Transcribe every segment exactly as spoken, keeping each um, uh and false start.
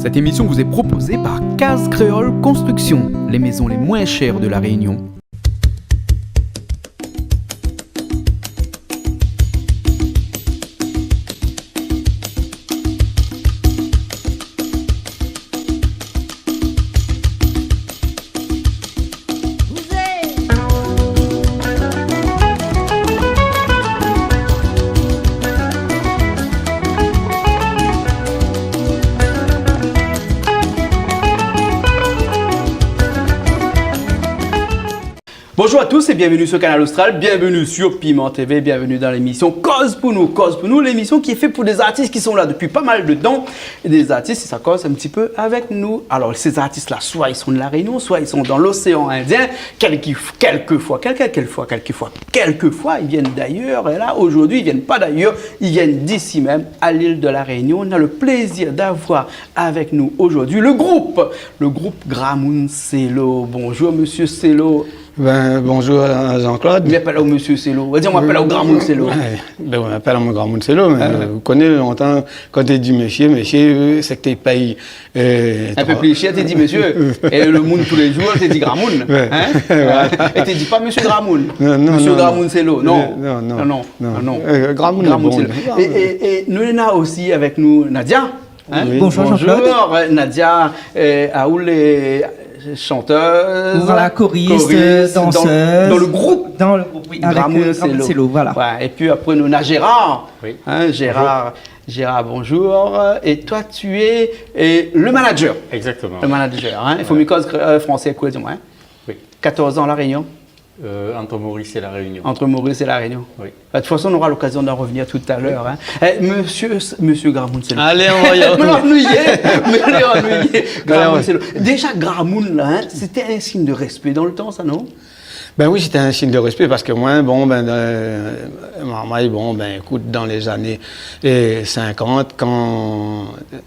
Cette émission vous est proposée par Case Créole Construction, les maisons les moins chères de La Réunion. Bonjour à tous et bienvenue sur Kanal Austral, bienvenue sur Piment T V, bienvenue dans l'émission Koz pou nou. Koz pou nou, l'émission qui est faite pour des artistes qui sont là depuis pas mal de temps, et des artistes qui s'accostent un petit peu avec nous. Alors, ces artistes-là, soit ils sont de La Réunion, soit ils sont dans l'océan Indien, quelquefois, quelquefois, quel-, quel-, quelquefois, quelquefois, quelquefois, ils viennent d'ailleurs. Et là, aujourd'hui, ils viennent pas d'ailleurs, ils viennent d'ici même, à l'île de La Réunion. On a le plaisir d'avoir avec nous aujourd'hui le groupe, le groupe Gramoun Selo. Bonjour, monsieur Selo. Ben, bonjour, euh, Jean-Claude. Mi apèl aou Monsieur Selo. Ou va dir, mi apèl aou Gramoun Selo. Ouais. Ben, ou apèl amoin Gramoun Selo, mé, euh, ou koné, lontan, kan té di mésyé, mésyé, euh, sé ke té pèy, euh, in pé pli shèr, té di mésyé. É le moun tou lé zour, té di Gramoun. Ouais. Hein ? Voilà. É té di pa Monsieur Gramoun. Non, non, Monsieur Gramoun Selo, non. Euh, non, non. Non, non. Euh, Gramoun Selo. Gramoun lé bon. É, é, é nou néna osi avèk nou Nadia. Hein ? Oui. Bonjour, Jean-Claude. Bonjour, euh, Nadia, euh, aou lé chanteuse, voilà, choriste, choriste, dans, danseur, dans le groupe. Dans le groupe, oui, avec, Gramoun, euh, Gramoun Selo. Selo, voilà. Ouais, et puis après, on a Gérard. Oui. Hein, Gérard, bonjour. Gérard, bonjour. Et toi, tu es, euh, le manager. Exactement. Le manager, hein. Il faut, ouais, mi koz, euh, français, koi, di amoin, hein. Oui. Quatorze ans, La Réunion. Euh, entre Maurice et La Réunion. Entre Maurice et La Réunion. Oui. Bah, de toute façon, on aura l'occasion d'en revenir tout à l'heure, hein. Eh, monsieur, monsieur Gramoun Selo. Allez, on va y aller. Mé non, nou i lé, mé non, nou i lé. Allez, Gramoun Selo. Déjà, Gramoun, là, hein, c'était un signe de respect dans le temps, ça, non ? Ben oui, c'était un signe de respect parce que moi, bon, ben, euh, maman, bon, ben, écoute, dans les années, euh, cinquante, kan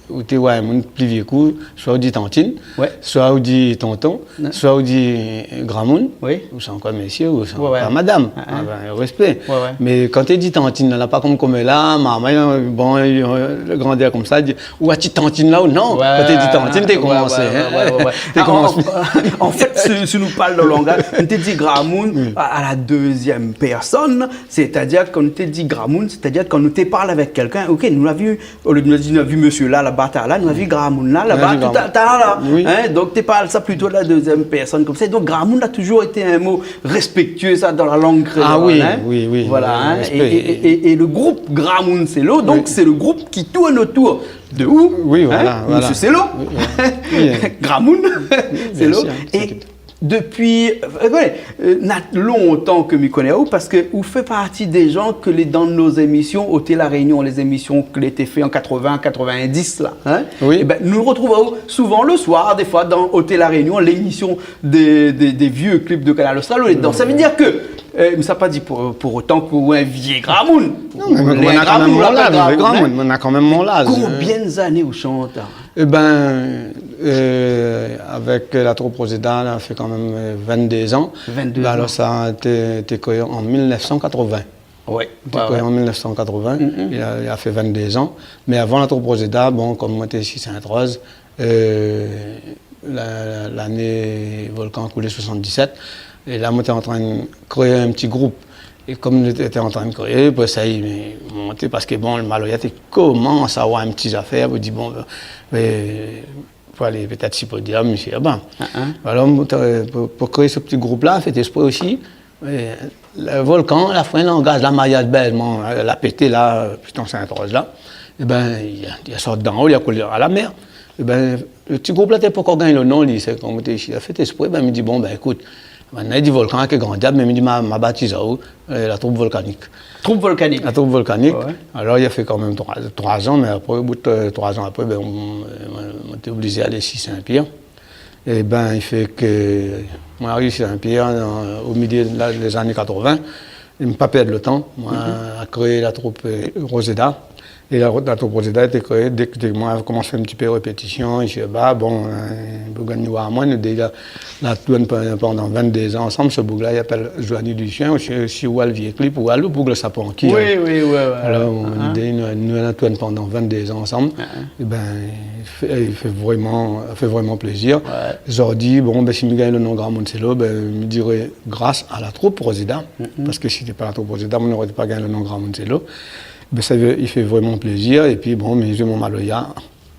ou té oi in moun pli vyé k'ou, soi ou di tantine, ouais, soi ou di tonton, non, soi ou di gramoun, oui, ou sé ankor mésyé, ou sé, ouais, ouais, ankor madam. Ah, ah. Ah ben, respé. Ouais, ouais. Mé kan té di tantine, la, pa konm, konm la, marmay, bon, li, li grandi konmsa, li di, ou a ti tantine la, ou non ? Ouais, kan té di tantine, té, ouais, komansé, ouais, hein. Ouais, ouais, ouais. Té, ah, komans, an, an fèt, si, si nou parl dan langaz, kan té di gramoun, oui, a, a la dezyèm pèrsone, sétadir, kan té di gramoun, sétadir kan nou té parl avèk kèlkin, OK, nou la vi, olié nou di, nou la vi mésyé la, laba, ta la, nou la vi gramoun la, laba, tout a, ta la. Oui. Hein, donk, té parl sa plito la dezyèm pèrsone konmsa. Donk, gramoun la touzour été in mo rèspéktié, sa, dan la lang kréol, hein. Ah oui, oui, oui, voilà, oui, hein. Respé. Et, et, et, et le groupe Gramoun Selo, donk, oui, sé le group ki tourn otour de ou, oui, hein, voilà, voilà, mésyé Selo. Oui, voilà. Oui, hein. Gramoun Selo. Oui, bien sûr. Et Dopi, euh, ouais, euh, na lontan ke mi koné aou, parske ou fé parti dé jan ke lé dan nout émisyon Oté La Réunion, lé zémisyon ke lété fé an katrovin, katrovin-dis la, hein ? Oui. Ében, nou rotrouv aou souvan le soir, défoi, dan Oté La Réunion, lémisyon dé, dé, dé vyé klip de Kanal Austral, ou lé dan. Sa vé dir ke, euh, sa pa di pou, pou otan ke ou in vyé gramoun. Non, mé ou lé in gramoun, ou la pa gramoun, hein. Ou na kan mèm mon laz, hein. Konbyin zané ou shant, hein ? Ében, euh, avèk la troup Roseda, la fé kan mèm, euh, vinn-dé zan. Vinn-dé zan. Bin alor, sa té, té kréé an mil nèf san katrovin. Ouais, ouais, ouais. Té kréé an mil nèf san katrovin. Mm, mm. Li la, li la fé vinn-dé zan. Mé avan la troup Roseda, bon, konm moin té isi Sint-Roz, euh, la, lané volkan la koulé, soisant-disèt, é la, moin té antrin kréé in ti group. É konm nou té, té antrin kréé, apré sa, li monté, parske, bon, le maloya té komans avoir in ti zafèr, pou di, bon, euh, pou alé pétèt si podium, isi laba. Ah, ah. Alor, moin té, pou, pou kréé se ti group la, fé ésprè osi, euh, le volkan la fé in langaz, la mayad bèlman, euh, la pété la, euh, piton Sint-Roz la. Ében, li la, li la sort dan lo, li la koulé a la mèr. Ében, le ti group la té pankor gingn le non, li, sé konm té, li la fé ésprè, bin, mi di, bon, bin, ékout, Mintnan, li di volkan, ke gran dyab, mé mi di, ma, ma batiz aou, euh, la troup volkanik. Troup volkanik. La troup volkanik. Ouais, ouais. Alor, li la fé kan mèm troi, troi zan, mé apré, o bout, euh, troi zan apré, bin, moin, moin, moin té oblizé alé isi Sin-Pièr. Ében, i fé ke moin la ariv isi Sin-Pièr, dan, o milyé de la, dé zané katrovin, é mi la pa pèrd le tan, moin la kréé la troup, euh, Roseda. É la, la troup Roseda lété kréé, dèk, dèk moin la komans fé in ti pé répétision, isi é ba, bon, euh, pou gingn oir amoin, nou dé la, la tourn pa-, pandan vingt-deux an ansanm, se boug-la, i apèl Johnny Lucien, si, si ou oir le vié klip, ou oir le boug-la, sa pran ki, oui, hein. Oui, ouais, ouais. Alor, ouais. Lidé, nou, nou la tourn pandan vingt-deux an ansanm. Ouais. É bin, i fé, i fé vréman, i fé vréman plézir. Ouais. Zordi, bon, bin, si mi gingn le non Gramoun Selo, bin, mi diré gras a la troup Roseda. Mhm. Parske si té pa la troup Roseda, moin noré pa gingn le non Gramoun Selo. Bin, sa i fé, i fé vréman plézir. Épi, bon, mi zoué mon maloya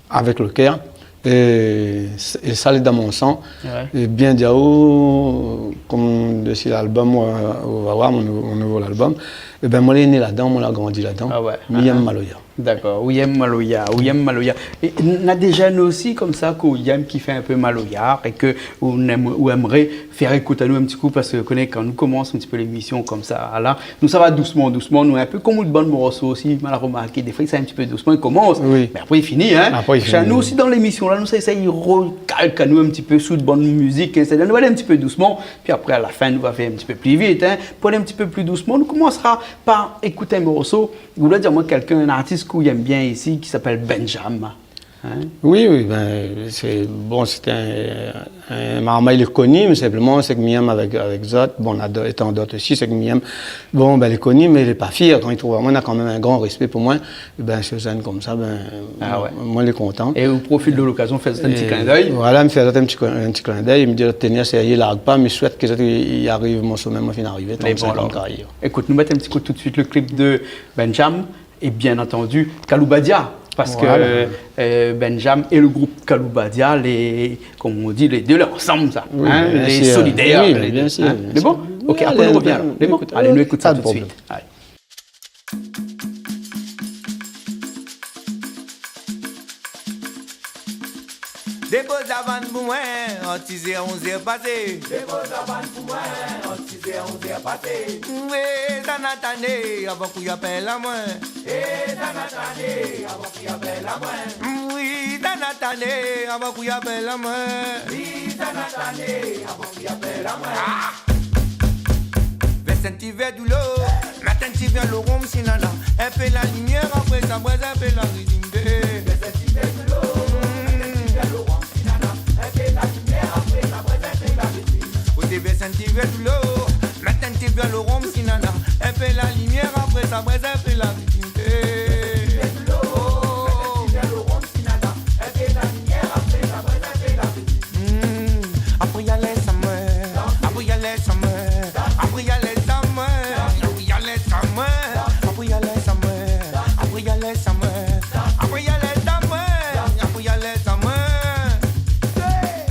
avèk le kèr. É, é sa lé dan mon san. Ouais. É bien diaou, kom desi lalbom, ou va, ou va oir mon nou-, mon nouvo lalbom. É bin, moin lé né ladan, moin la grandi ladan. Ah ouais. Mi yèm maloya. Dakor, ou yèm maloya, ou yèm maloya. É na dé jenn osi konmsa ke ou yèm ki fé in pé maloya é ke ou èm-, ou èmré fé ékout anou in ti kou, parske ou koné, kan nou komans in ti pé lémision konmsa, la, nou sava dousman, dousman, nou, in pé kom out bann morso osi, mal romarké, défoi, sa in ti pé dousman, i komans, oui, mé apré, i fini, hein. Apré, i fini. Shé nou osi, dan lémision, la, nou sa éséy rokalk anou in ti pé sou out bann mizik, hein, sétadir nou va alé in ti pé dousman, pi apré, a la fin, nou va fé in ti pé pli vit, hein. Pou alé in ti pé pli dousman, nou komansra par ékout in morso. Ou la di amoin kèlkin, in artis ke ou yèm bien isi, ki apèl Benjam. Hein ? Oui, oui, bin, sé, bon, sé in, in marmay lé koni, mé sinploman, sak mi yèm avèk, avèk zot, bon, na d'ot, étan d'ot osi, sak mi yèm, bon, bin, lé koni, mé lé pa fièr. Kan li trouv amoin, li na kanmèm in gran réspé pou moin. É bin, si ou zèn konmsa, bin, ah ouais, moin lé kontan. É ou profit de lokazion, fé in ti klin d'èy. É voilà, mi fé in ti klin, in ti klin d'èy, mi di, tènir, sé, i larg pa, mi souèt ke zot i, i ariv mon somé, moin fine arivé, tan ke sa i konn karièr. Ékout, nou mèt in ti kou tout suit le klip de Benjam. É bien antandi, Kaloubadia, parske, voilà, euh, Benjam é le group Kaloubadia, lé, kom i di, lé dé lé ansanm, sa, oui, hein, bien sûr, lé solidèr, oui, lé dé, bien sûr, hein. Lé bon ? Oui, ok, apré nou rovien, alor. Lé bon ? Alé, nou ékout sa tout suit. Pas de problème. Alé. Dépoz la vann pou moin, ant sizèr, onzèr pasé. Dépoz la vann pou moin, ant sizèr, onzèr pasé. Wi, Zanatané, avan k'ou i apèl amoin. É Zanatané, avan k'ou i apèl amoin. Wi, Zanatané, avan k'ou i apèl amoin. Wi, Zanatané, avan k'ou i apèl amoin. Ah ! Vès in ti vèr dolo, mèt in ti vèr lo rom, si nana. In pé la limièr, apré sa, brèz in pé la rizine. Vès in ti vèr dolo, mèt in ti vèr lo rom, si nana. In pé la limièr, apré sa, brèz in pé la rizine. Ou té vès in ti vèr dolo, mèt in ti vèr lo rom, si nana. In pé la limièr, apré sa, brèz in pé la rizine. Vès in ti vèr dolo, mèt in ti vèr lo rom, si nana. In pé la limièr, apré sa, brèz in pé la rizine. Hmm, apré i alèz amoin, apré i alèz amoin, apré i alèz amoin, apré i alèz amoin, apré i alèz amoin, apré i alèz amoin, apré i alèz amoin, apré i alèz amoin. Hey !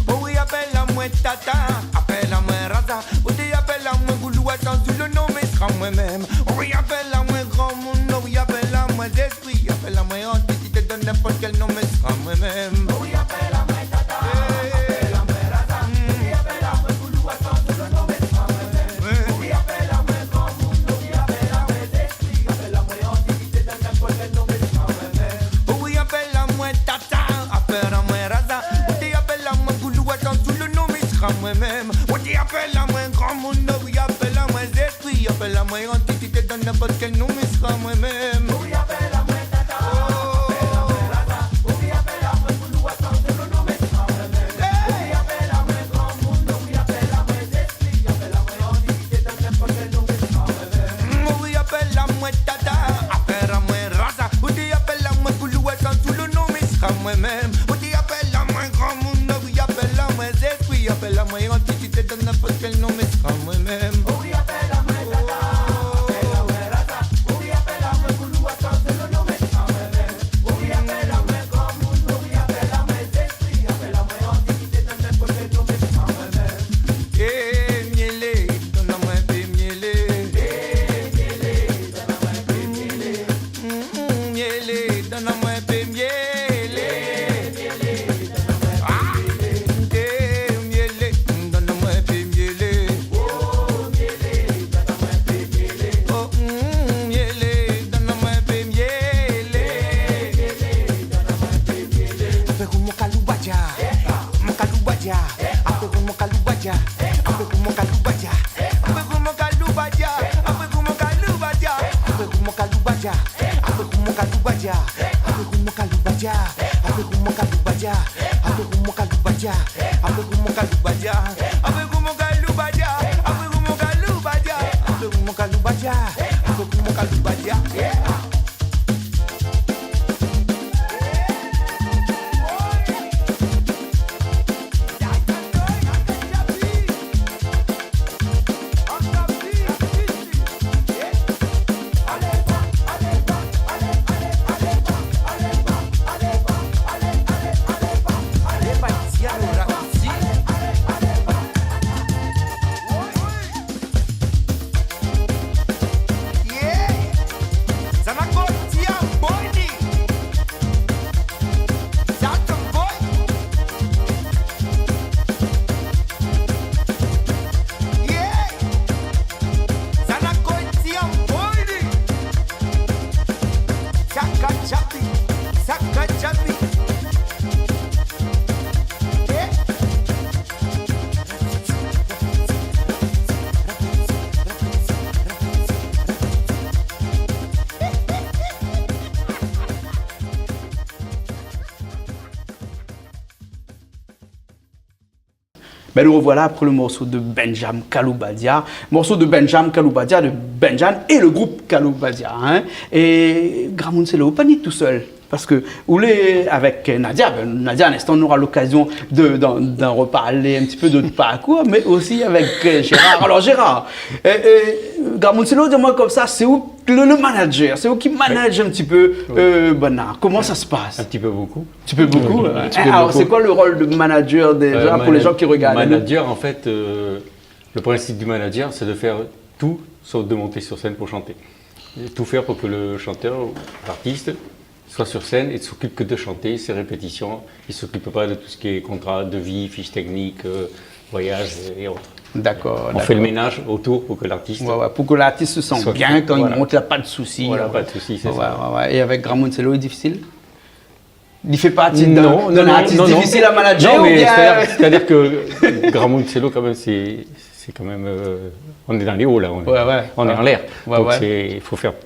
Ou i apèl amoin tata, apèl amoin raza, ou té i apèl amoin goulou, atann, tout le non, mé sra moin mèm. Ou i apèl amoin gramoun, ou i apèl amoin zès- wi, apèl amoin antitité, donn ninport kèl non, mé sra moin mèm. Wi, apèl amoin tata, apèl amoin raza. Wi, apèl amoin goulou, atann, tout le non, mé sra moin mèm. Wi, apèl amoin gramoun, wi, apèl amoin zèspri, apèl amoin antitité, donn ninport kèl non, mé sra moin mèm. Wi, apèl amoin tata, apèl amoin raza. Wi, apèl amoin goulou, atann, tout le non, mé sra moin mèm. Wi, apèl amoin gramoun, wi, apèl amoin zèspri. Wi, apèl amoin antitité, donn ninport kèl non, mé sra moin mèm. Wi, apèl amoin tata, apèl amoin raza. Wi, apèl amoin goulou, atann, tout le non, mé sra moin mèm. Wi, apèl amoin gramoun, wi, apèl amoin zèspri, apèl amoin antitité, donn ninport kèl non, mé sra moin mèm. Wi, apèl amoin tata, apèl amoin raza. Wi, apèl amoin goulou, atann, tout le non, mé sra moin mèm. Wi, apèl amoin gramoun, wi, apèl amoin zèspri, apèl amoin antitité, donn ninport kèl non, mé sra moin mèm. Wi, apèl amoin tata, apèl amoin raza. Wi, apèl amoin goulou, atann, tout le non, mé sra moin mèm. Wi, apèl amoin gramoun, wi, apèl amoin zèspri, apèl amoin antitité, donn ninport kèl non, mé sra moin mèm. Eh, miélé, donn amoin in pé miélé. Eh, miélé, donn amoin in pé miélé. Mm, miélé, donn amoin in pé miélé. Ah, eh, miélé, donn amoin in pé miélé. Oh, mm, miélé, donn amoin in pé miélé. Apé kou mon kaloubadia, mon kaloubadia, apé kou mon kaloubadia, apé kou mon kaloubadia, apé kou mon kaloubadia, apé kou mon kaloubadia, apé kou mon kaloubadia, apé kou mon kaloubadia. Dia, apé kou mon kalou ba dia, apé kou mon kalou ba dia, apé kou mon kalou ba dia, apé kou mon kalou ba dia, apé kou mon kalou ba dia, apé kou mon kalou ba dia, apé kou mon kalou ba dia, yeah. Bin, nou revoilà apré le morso de Benjam Kaloubadia. Morso de Benjam Kaloubadia, de Benjam é le group Kaloubadia, in. É Gramoun Selo, pa ni tousèl. Parske ou lé avèk Nadia, bin, Nadia, in instan, nou nora lokazion de, d'an, d'an reparlé in ti pé de out parkour, mé osi avèk, eu, Gérard. Alor, Gérard, eu, eu, Gramoun Selo, di amoin konmsa, sé ou le, le manager, sé ou ki manage in ti pé, eu, banna. Koman sa i spas ? In ti pé bokou. Ti pé bokou, in. Alor, sé koi le rol de manager déza, pou lé jan ki regard anou ? Manager, an fèt, eu, le prinsip du manager, sé de fèr tout, sof de monté sur sèn pou shanté. Tout fèr pou ke le shantèr, l'artis, soi sur sèn é s'okip ke de shanté, sé répétision. I s'okip pa de tout sak lé kontra, devi, fich téknik, eu, voyaz é ot. Dakor, dakor. Nou fé le ménaz otour pou ke l'artis... Oué, oué, pou ke l'artis i san bien kan i mont, la pa de sousi. Voilà, pa de sousi, sé sa. Oué, oué. É avèk Gramoun Selo, lé difisil ? Li fé parti d'in, d'in artis difisil a manager, oubien... Non, mé sétadir, sétadir ke Gramoun Selo, kan mèm, sé, sé kan mèm, eu, nou lé dan lé o, la, nou lé, nou lé anlèr. Oué, oué. Donk sé, i fo fèr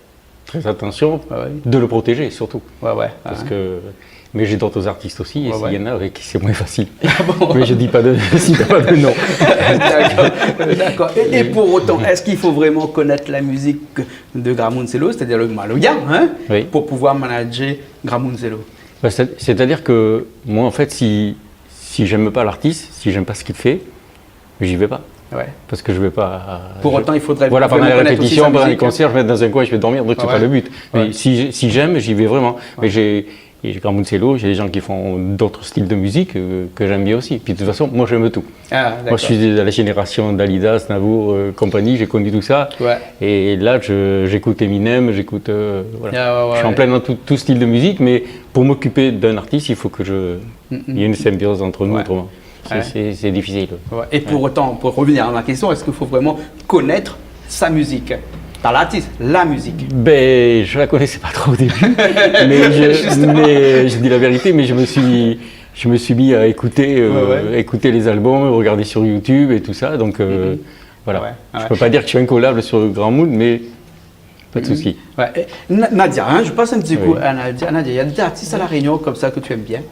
trè atansion de le protézé, sirtou. Oué, oué. Parske, mé mi néna d'ot artis osi, é néna avèk ki sé moin fasil. A bon ? Mé mi di pa de, mi sit pa de non. Dakor, dakor. É, é pou otan, èske i fo vréman konèt la mizik de Gramoun Selo, sétadir le maloya, in, pou pouvoir manager Gramoun Selo ? Bin, sé, sétadir ke moin, an fèt, si, si mi èm pa l'artis, si mi èm pa sak li fé, mi vé pa. Oué. Parske mi vé pa... Pou otan, i fodré vréman konèt osi sa mizik, in. Voilà, pandan lé répétision, pandan lé konsèr, mi mèt dan in koin, mi dormi, donk sé pa le but. Oué. Mé si, si mi èm, mi vé vréman. Oué. Mé mi, é Gramoun Selo, mi néna dé jan ki fé d'ot stil de mizik, eu, ke mi èm bien osi. Pi de tout fason, moin, mi èm tout. A, dakor. Moin, mi lé de la zénérasion Dalida, Aznavour, eu, konpani, mi la koni tout sa. Oué. É la, mi, mi ékout Eminem, mi ékout, eu, voilà. A, oué, oué. Mi lé an plin dan tout, tout stil de mizik, mé pou m'okip d'in artis, i fo ke mi, néna in sinbioz ant nou, otroman. Sé, sé, sé difisil, koi. Oué. É pou otan, pou revenir a ma késtion, èske i fo vréman konèt sa mizik ? Pa l'artis, la mizik. Bin, mi la koné pa tro o débu, mé mi, mé mi di la vérité, mé mi la, mi la mi mi mi mi a ékout, eu, ékout lé album, regard sur YouTube é tout sa, donk, eu, voilà. Oué, oué. Mi pé pa dir ke mi lé inkolab sur Gramoun, mé pa de sousi. Oué. É Na-, Nadia, in, mi pas in ti kou a Nadia. Nadia, néna d'ot artis a La Rényon konmsa ke ou èm bien ?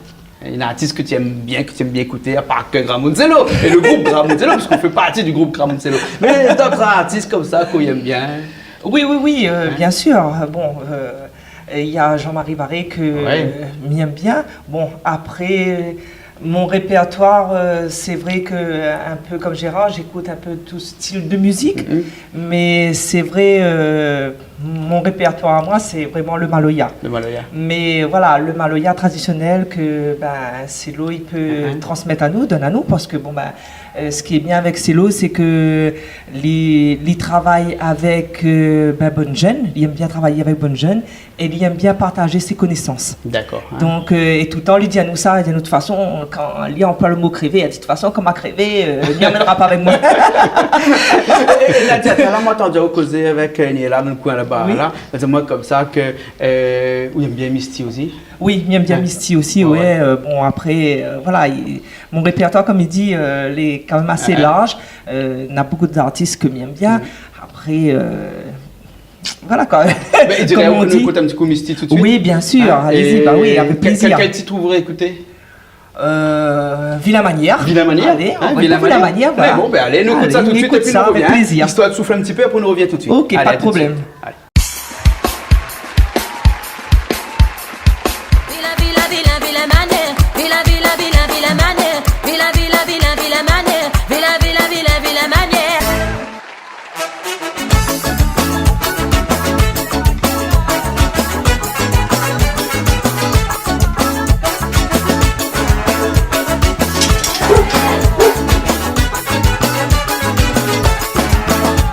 In artis ke ou èm bien, ke ou èm bien ékout, apar ke Gramoun Selo, é le group Gramoun Selo, parske ou fé parti du group Gramoun Selo. Mé d'ot artis konmsa ke ou èm bien ? Oui, oui, oui, eu, bien sir. Bon, eu, É néna Jean-Marie Varré ke, eu, mi èm bien. Bon, apré, mon répèrtoir, eu, sé vré ke, in pé konm Gérard, mi ékout in pé tout stil de mizik, mé sé vré, eu, mon répèrtoir amoin, sé vréman le maloya. Le maloya. Mé voilà, le maloya tradisionèl ke, bin, Selo i pé transmèt anou, donn anou, parske, bon, bin, eu, sak lé bien avèk Selo, sé ke li, li travay avèk, eu, bin, bann jenn, li èm bien travay avèk bann jenn, é li èm bien partaz son konésans. Dakor, in. Donk, eu, é toultan, li di anou sa, li di anou, de tout fason, kan li anploi le mo krévé, li di, de tout fason, kan ma krévé, eu, li amenra pa avèk moin. É, é Nadia, talèr moin la antann aou kozé avèk, eu, Niela dan le koin laba, la. Li di amoin konmsa ke, eu, ou èm bien Misty osi. Oui, mi èm bien Misty osi, oué. Eu, bon, apré, eu, voilà, mon répèrtoir, konm li di, eu, lé kan mèm asé larz. Eu, néna bonpé d'artis ke mi èm bien. Apré, eu, Voilà, koi. Bin, i diré, kom on i di. Nou ékout in ti kou Misty tout de suite. Oui, bien sûr, allez-y, é avèk kèl, kèl tit ou voudré ékouté ? Euh, Vilain manièr. Vilain manièr. Allez, on va écouter Vilain manièr, voilà. Bon, bin, alé, nou ékout sa tout de suite épi nou rovien. Allez, on écoute ça avec plaisir. Istwar de soufl in ti pé, apré nou rovien tout de suite. Ok, pas de problème. Alé, à tout de suite. Alé. Vilain, vilain, vilain, vilain manièr. Vilain, vilain, vilain, vilain manièr. Vilain, vilain, vilain, vilain manièr.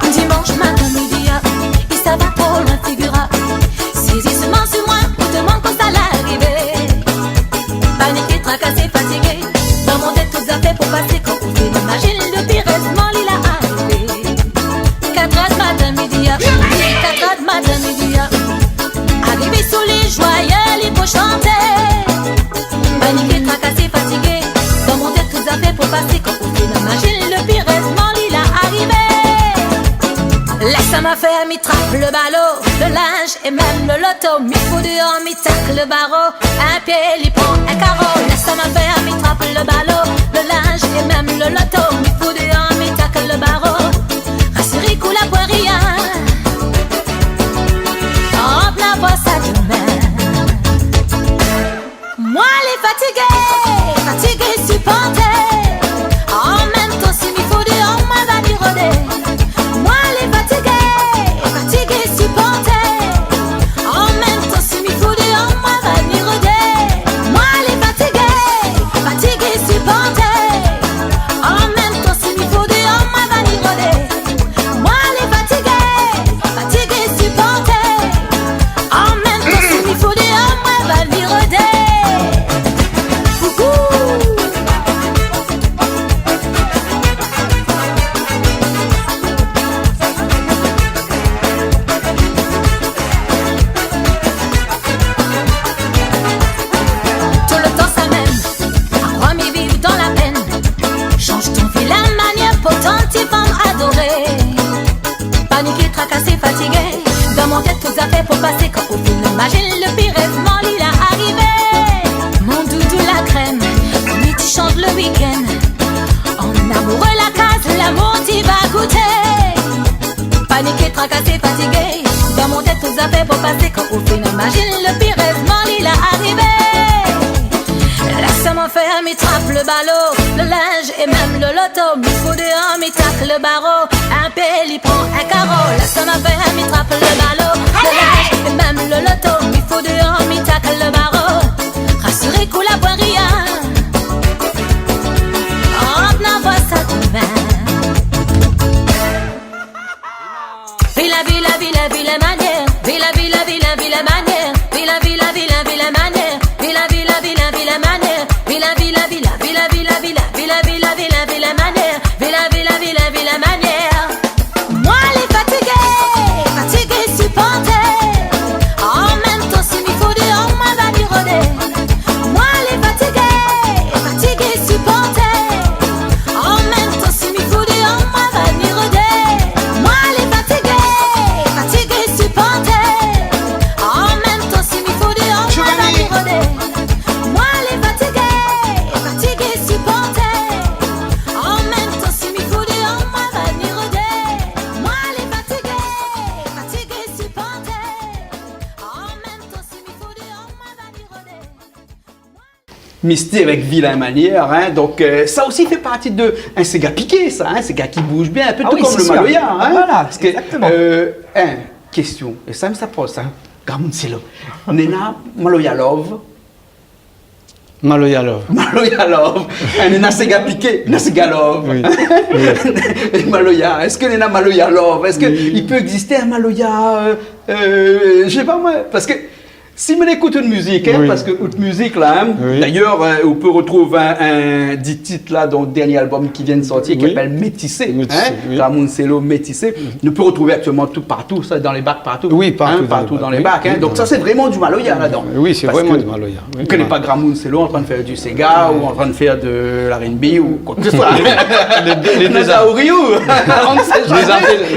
Dimansh matin midi, ah, i sava tro loin figir, ah. Sézisman si moin, pou demann kosa la arivé. Panik é trakasé, fatigé, dan mon tèt tout zafèr pou pasé, kan ou fine imazine lo pir, érèzman li la arivé. Katr èr matin midi, ah, katr èr matin midi, ah. Arivé solèy, zwaye, li pou shanté. Panik é trakasé, fatigé, dan mon tèt tout zafèr pou pasé, kan ou fine imazine lo pir, érèzman li la arivé. Lès amoin fé, mi trap lo balo, lo linz é mèm lo loto, mi fout déor, mi tak lo baro. In pié li pran in karo, lès amoin fé, mi trap lo balo, lo linz é mèm lo loto, mi fout déor, mi tak lo baro. Rasiré kou la poin rien, on va voir sa domin. Moin lé fatigé, fatigé siporté. An mèm tan, si mi fout déor, moin va ni rodé. Moin lé fatigé, fatigé siporté. An mèm tan, si mi fout déor, moin va ni rodé. Moin lé fatigé, fatigé siporté. An mèm tan, si mi fout déor, moin va ni rodé. Moin lé fatigé, fatigé siporté. An mèm tan, si mi fout déor, moin va ni rodé. Ouhou. Tout lo tan sa mèm, akroi mi viv dan la pèn. Shanz ton vilin manièr, potan ti fanm adoré. Panik é trakasé, fatigé, dan mon tèt tout zafèr pou pasé, kan ou fine imazine lo pir, érèzman li la arivé. Mon doudou la krèm, mi ti shanz lo week-end. An amouré la kaz, lamour ti va gouté. Panik é trakasé, fatigé, dan mon tèt tout zafèr pou pasé, kan ou fine imazine lo pir, érèzman li la arivé. Lès amoin fé, mi trap lo balo, lo linz é mèm lo loto, mi fout déor, mi tak lo baro. In pié li pran in karo, lès amoin fé, mi trap lo balo, lo linz é mèm lo loto, mi fout déor, mi tak lo baro. Rasiré kou la poin rien, on va voir sa domin. Vilain, vilain, vilain, vilain manièr. Vilain, vilain, vilain, vilain manièr. Vilain, vilain, vilain, vilain manièr. Vilain, vilain, vilain, vilain manièr. Vilain, vilain, vilain, vilain manièr. Vilain, vilain, vilain, vilain manièr. Moin lé fatigé, fatigé siporté. An mèm tan, si mi fout déor, moin va ni rodé. Moin lé fatigé, fatigé siporté. An mèm tan, si mi fout déor, moin va ni rodé. Moin lé fatigé, fatigé siporté. An mèm tan, si mi fout déor, moin va ni rodé. Moin lé fatigé, fatigé siporté. An mèm tan, si mi fout déor, moin va ni rodé. Moin lé fatigé, fatigé siporté. An mèm tan, si mi fout déor, moin va ni rodé. Misty avèk Vilain manièr, hein. Donk, euh, sa osi i fé parti de in séga piké, sa, in séga ki bouz bien, in pé tou kom lo maloya, in. Ah oui, sé sir. Voilà, égzaktoman. Parske, euh, in késtion, é sa mi sa poz sa, gramoun Silo. Néna maloya love. Maloya love. Maloya love. In, néna séga piké, néna séga love. Oui, oui. É maloya, èske néna maloya love ? Èske i pé égzisté in maloya, euh, euh, mi sé pa moin, parske Si mi ékout in mizik, in, parske out mizik la, in, dayèr, eu, ou pé rotrouv in, in di tit la dan lo dernié album ki vien de sortir, ki apèl Métisé, in, Gramoun Sélo, Métisé. Nou pé rotrouv aktièlman tout partou, sa, dan lé bak partou. Oui, partou dan lé bak, in. Donk sa, sé vréman di maloya ladan. Oui, sé vréman di maloya. Parske ou koné pa Gramoun Sélo antrin fé di séga ou antrin fé de la R and B ou koi ke se soi. Lé, lé, lé dé zafèr.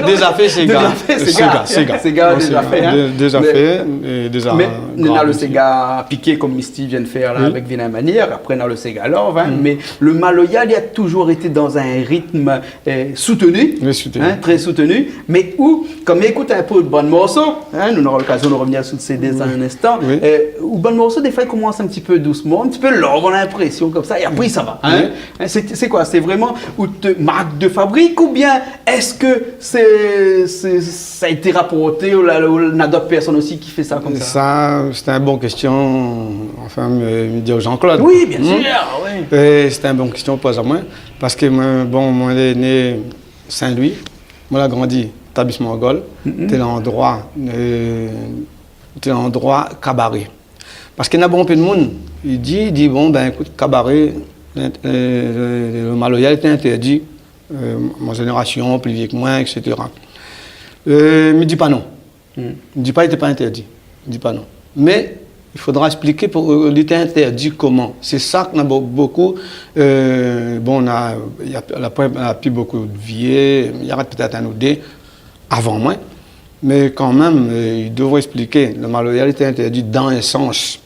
Dé zafèr séga. Dé zafèr séga. Séga, dé zafèr, in. Dé zafèr, mé néna lo séga piké, kom Misty vien de fé la avèk Vilin Manièr. Apré, néna lo séga love, in. Mé lo maloya, li la touzour été dan in ritm, eu, soutenu, in, trè soutenu. Mé ou, kom mi ékout in pé out bann morso, in, nou nora lokazion de revnir sou lo CD dan in instan. Eu, out bann morso, défoi, i komans in ti pé dousman, in ti pé love, ou na linprésion konmsa, é apré sa va, in. In, sé, sé koi ? Sé vréman out mark de fabrik oubien èske sé, sé, sa la été raporté ou la, ou néna dot pèrsone osi ki fé sa konmsa ? Sa, sé in bon késtion. Anfin, mi, mi di Jean-Claude. Oui, bien sir, oui. Eu, sé in bon késtion ou poz amoin. Parske moin, bon, moin lé né Sin-Loui. Moin la grandi Établisman Gol. Té landroi, eu, té landroi kabaré. Parske néna bonpé d'moun i di, i di, bon, bin, ékout, kabaré, eu, lo maloya lété intèrdi, eu, mon zénérasion, pli vié ke moin, et cetera. Eu, mi di pa non. Mi di pa li lété pa intèrdi. Mi di pa non. Mé i fodra èspliké pou, eu, li lété intèrdi koman. Sé sa ke na bo-, bokou, eu, bon, na, na, na pi bokou de vié, i arèt pétèt in ou dé avan moin. Mé kanmèm, eu, i devré èspliké. Lo maloya lété intèrdi dan in sans.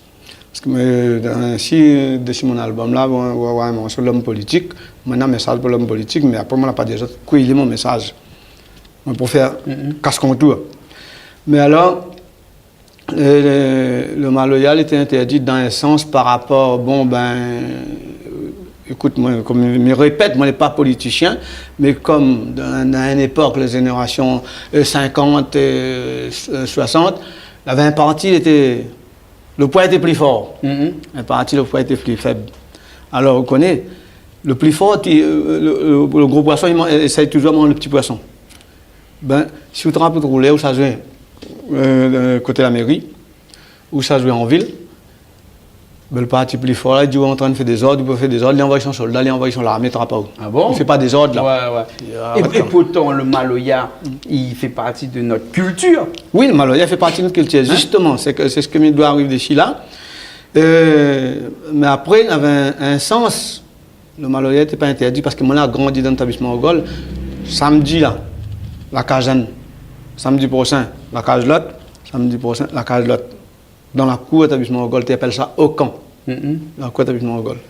Parske, eu, dan, si, dési mon album la, ou, ou, ou va in morso Lom Politik. Moin néna in mésaz pou lom politik, mé apré, moin la pa di azot koué lé mon mésaz. Moin pou fé kas kontour. Mé alor, eu, lo, lo maloya lété intèrdi dan in sans par rapor, bon, bin, eu, ékout, moin, kom mi répèt, moin lé pa politisien, mé kom dan, dan in épok, lé zénérasion, eu, sinkant, eu, s-, eu, soisant, lavé in parti, lété, lo poi lété pli for. In parti, lo poi lété pli fèb. Alor, ou koné, lo pli for, ti, eu, lo, lo, lo gro poison, i man-, i éséy touzour mangn lo ti poison. Bin, si ou trap out roulèr, ou sa zoué, eu, eu, koté la méri, ou sa zoué an vil, bin, lo parti pli for la, li di ou antrin fé dézord, ou pé fé dézord, li anvoy son solda, li anvoy son larmé trap aou. Ah bon ? Li fé pa dézord la. Ouais, ouais. É, é pourtan, lo maloya, i fé parti de nout kiltir. Oui, lo maloya i fé parti de nout kiltir, zistoman. Sé ke, sé sak mi doi ariv dési la. Eu, mé apré, navé in, in sans, lo maloya lété pa intèrdi parske moin la grandi dan Établisman Gol. Samdi la, la kaz inn. Samdi prosin, la kaz lot. Samdi prosin, la kaz lot. Dan la kour Établisman Gol, té apèl sa Okan. Dan la kour Établisman Gol.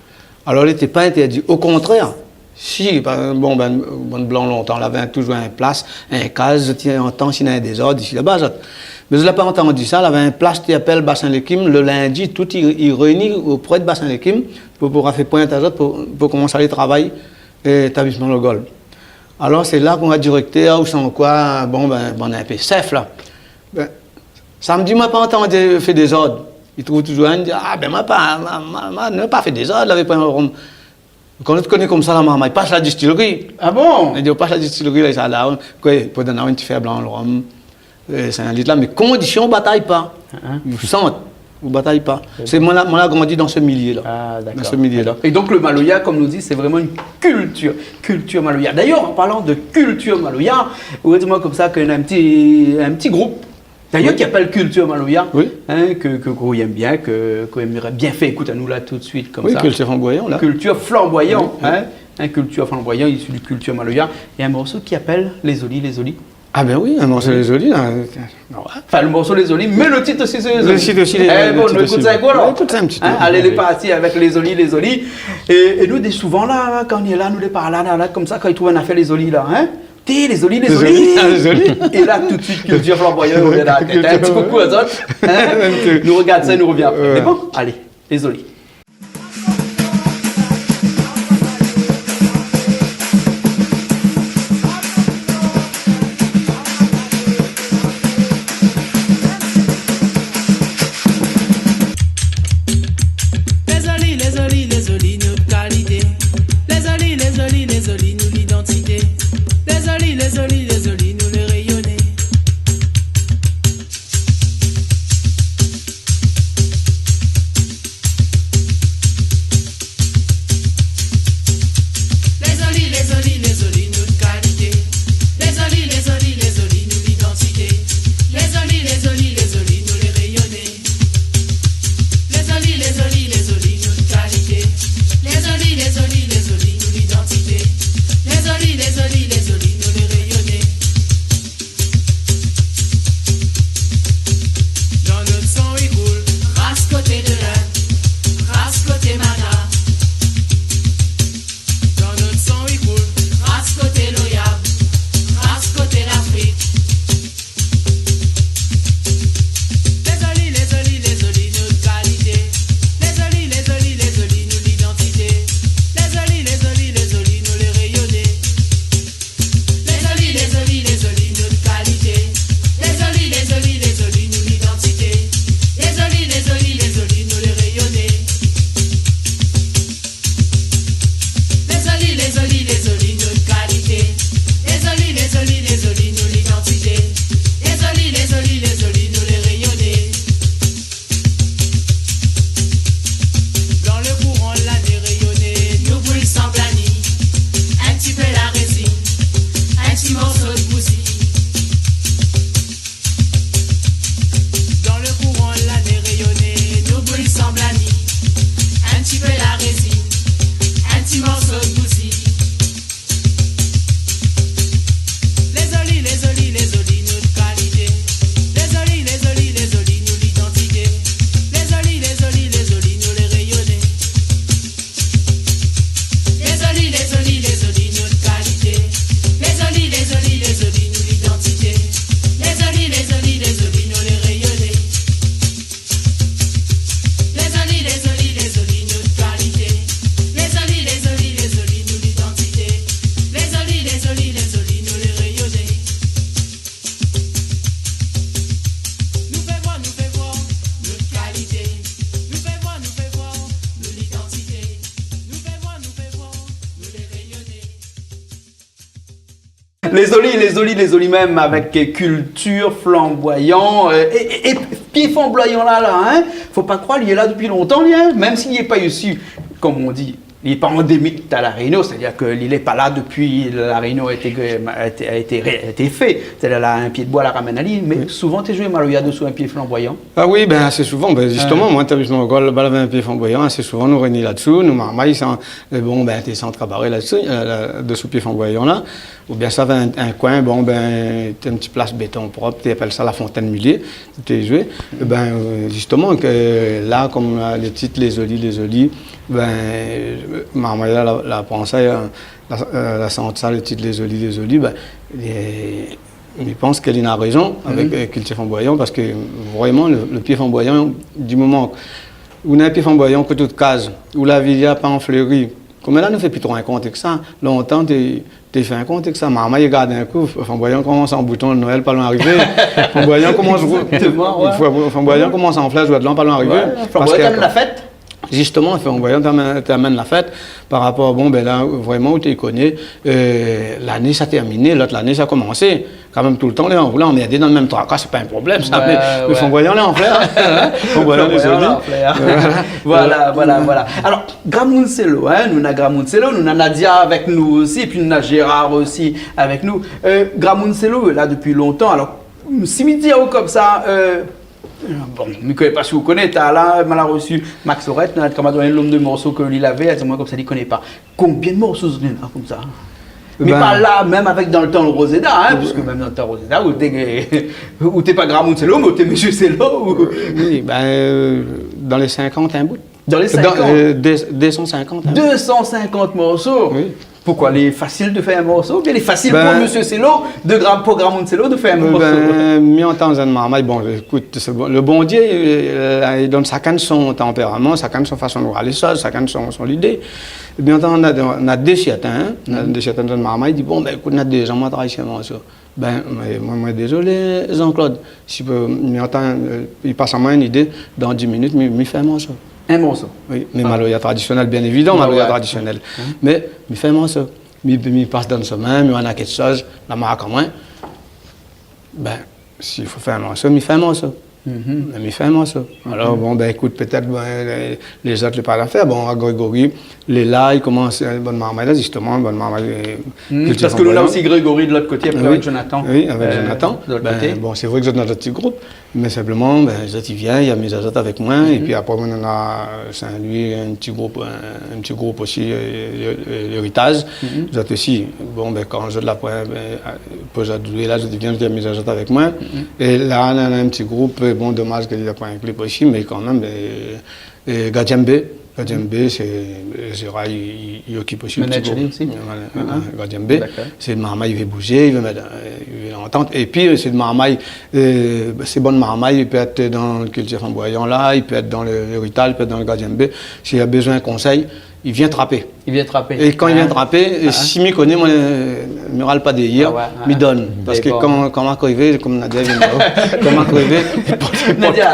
Alor, lété pa intèrdi. O kontrèr, si, pa, bon, bin, bann blan lontan, lavé touzour in plas, in kaz, zot i antan si néna in dézord isi laba, zot. Mé zot la pa antandi sa, lavé in plas té apèl Basin Lékim, lo lindi, tout i, i réini opré de Basin Lékim, pou, pou fé point azot, pou, pou komans alé travay, eu, Établisman Gol. Alor, sé la ke mon direktèr, ou san koi, bon, bin, bann in pé sèf la. Bin, samdi, moin la pa antandi fé dézord. I trouv touzour in, i di, ah, bin, moin la pa, moin, moin, moin la pa fé dézord, lavé poin rom. Kan zot i koné konmsa la marmay, pas la distilri. Ah bon ? I di, ou pas la distilri la, sa la, koué, pou donn aou in ti fèr blan rom, eu, sink lit la, mé kondision ou batay pa. Ou sant, ou batay pa. Sé moin la, moin la grandi dan se milié la. Ah, dakor. Dan se milié la. Dakor. É donk, lo maloya, kom nou di, sé vréman in kiltir, kiltir maloya. Dayèr, an parlan de kiltir maloya, ou di amoin konmsa ke néna in ti, in ti group Dayèr, ki apèl Kiltir Maloya, in, ke, ke, ke ou èm bien, ke, ke ou èmré bien fé ékout anou la tout suit, konmsa. Oui, Kiltir Flanboyan, la. Kiltir Flanboyan, in, Kiltir Flanboyan, isi di Kiltir Maloya. É in morso ki apèl Lé Zoli, Lé Zoli. Ah bin oui, in morso Lé Zoli, la. Anfin, lo morso Lé Zoli, mé lo tit osi, sé Lé Zoli. Lo tit osi, Lé Zoli. É bon, nou ékout sa in kou, alor. Ékout sa in ti pé. In, alé, lé parti avèk Lé Zoli, Lé Zoli. É, é nou, dé souvan, la, la, kan nou lé la, nou lé par la, la, la, konmsa, kan i trouv in afèr Lé Zoli, la, in, Té, Lé Zoli, Lé Zoli. Lé Zoli, Lé Zoli. É la, tout suit, Kiltir Flanboyan, nou rogard la tèt. In ti koukou azot. In ? Nou rogard sa, nou revien apré. Mé bon, alé, Lé Zoli. Lé Zoli, Lé Zoli, Lé Zoli, nout kalité. Lé Zoli, Lé Zoli, Lé Zoli, nout lidantité. Lé Zoli, Lé Zoli, Lé Zoli, nou lé réyoné. Lé zoli, lé zoli, lé zoli mèm avèk, euh, kiltir flanboiyan, euh, é, é, é pié flanboiyan la, la, in, fo pa kroir, li lé la dopi lontan, li, in, mèm si li lé pa isi, konm i di, li lé pa andémik a La Rényon, sétadir ke li lé pa la dopi La Rényon la été, la été, la été ré-, la été fé. Sétadir la, in pié d'boi la ramèn ali, mé souvan té zoué maloya dosou in pié flanboiyan. Ah oui, bin, asé souvan, bin, zistoman, moin, établisman lékol, ba, lavé in pié flanboiyan, asé souvan, nou réini la-dsou, nou marmay, sa, euh, bon, bin, té san kabaré la-dsou, euh, la, dosou pié flanboiyan la, oubien sa, in, in koin, bon, bin, té in ti plas béton prop, té apèl sa la Fontaine Mulier, té zoué. É bin, euh, zistoman, ke la, konm la, le tit Lé Zoli, Lé Zoli, bin, euh, marmay la, la, la pran sa, euh, la, euh, la sant sa, le tit Lé Zoli, Lé Zoli, bin, é, mi pans ke li na rézon avèk, euh, kiltir flanboiyan, parske vréman, le, le pié flanboiyan, di moman ou na in pié flanboiyan koté out kaz, ou la vi la pa an fléri, konm la, nou fé pi tro in kont èk sa. Lontan, té, té fé in kont èk sa. Marmay i gard in kou, flanboiyan i komans an bouton, Noèl pa loin arivé. Flanboiyan i komans, Exactement, ouais. Flanboiyan i komans an flèr, zour de l'an pa loin arivé. Ouais, flanboiyan té amèn la fèt. Zistoman, flanboiyan té amèn, té amèn la fèt par rapor, bon, bin la, vréman, ou té koné, euh, lané sa tèrminé, lot lané sa komansé. Kanmèm, toultan, la, ou lé anmèrdé dan le mèm traka, sé pa in problèm, sa, mé, mé flanboiyan lé an flèr, in. Flanboiyan lé an flèr. Voilà, voilà, voilà. Alor, Gramoun Selo, in, nou na Gramoun Selo, nou na Nadia avèk nou osi, épi nou na Gérard osi avèk nou. Euh, Gramoun Selo, la, dopi lontan. Alor, si mi di aou konmsa, euh, bon, mi koné pa si ou koné, talèr la, ma la resi Max Aurette, nou la di koman, in lonb de morso ke li lavé, la di amoin konmsa li koné pa. Konbien de morso zot néna konmsa ? Mé pa la, mèm avèk dan le tan Roseda, in, piske mèm dan le tan Roseda, ou té, ou té pa Gramoun Selo, mé ou té Mésyé Selo, ou... Oui, bin, euh, dan lé sinkant, in bout. Dan lé sinkant ? Dan, euh, dé-, dé san sinkant, in bout. Dé san sinkant morso ? Oui. Poukosa ? Lé fasil de fé in morso, oubien lé fasil pou Mésyé Selo de gra-, pou Gramoun Selo de fé in morso ? Bin, mi antann zot marmay, bon, ékout, sé bon. Le Bondié, euh, li donn shakinn son tanpéraman, shakinn son fason de voir lé shoz, shakinn son, son lidé. Ébin, antann, na, na dé sèrtin, in, na dé sèrtin dan marmay, i di, bon, bin, ékout, na dé zan moin la travay si in morso. Bin, moin, moin, moin, dézolé, Jean-Claude, si pé, mi antann, euh, i pas amoin in idé, dan dis minit, mi, mi fé in morso. In morso ? Oui, mé maloya tradisionèl, bien évidaman, maloya tradisionèl. Mé mi fé in morso. Mi, mi pas dan le shomin, mi oi na kèk shoz, la mark amoin. Bin, si fo fé in morso, mi fé in morso. Mé mi fé in morso. Alor, bon, bin, ékout, pétèt, bin, lé, lézot lé pa la fé. Bon, a Grégory, lé la, li komans, euh, bann marmay la, zistoman, bann marmay, euh, kiltir flanboiyan. Parske nou na osi Grégory de lot koté, apré, avèk Jonathan. Oui, avèk Jonathan. De lot koté. Bin, bon, sé vré ke zot na zot ti group, mé sinploman, bin, zot i vien, i amiz azot avèk moin, épi apré, moin, nou na, euh, Saint-Louis, in ti group, euh, in ti group osi, euh, euh, L'Héritage. Zot osi, bon, bin, kan zot la poin, bin, poz azot la, zot i vien, zot i amiz azot avèk moin. É la, nou na in ti group, euh, bon, domaz ke li la poin in klip osi, mé kanmèm, euh, euh, Gadiembé. Gadiembé, sé, euh, Gérard, li, li, li okip osi in ti group. Manager li osi ? Voilà, euh, Gadiembé. Dakor. Sé marmay, i vé bouzé, i vé mèt, euh, i vé antant. Épi, euh, sé marmay, euh, sé bann marmay, i pé èt dan kiltir flanboiyan la, i pé èt dan le, L'Héritage, i pé èt dan le Gadiembé. Si li na bezoin konsèy, i vien trapé. I vien trapé. É kan i vien trapé, é si mi koné, moin, euh, mi ral pa dèrièr, mi donn. Parske kan, kan ma krivé, konm Nadia vien di, kan ma krivé, Nadia,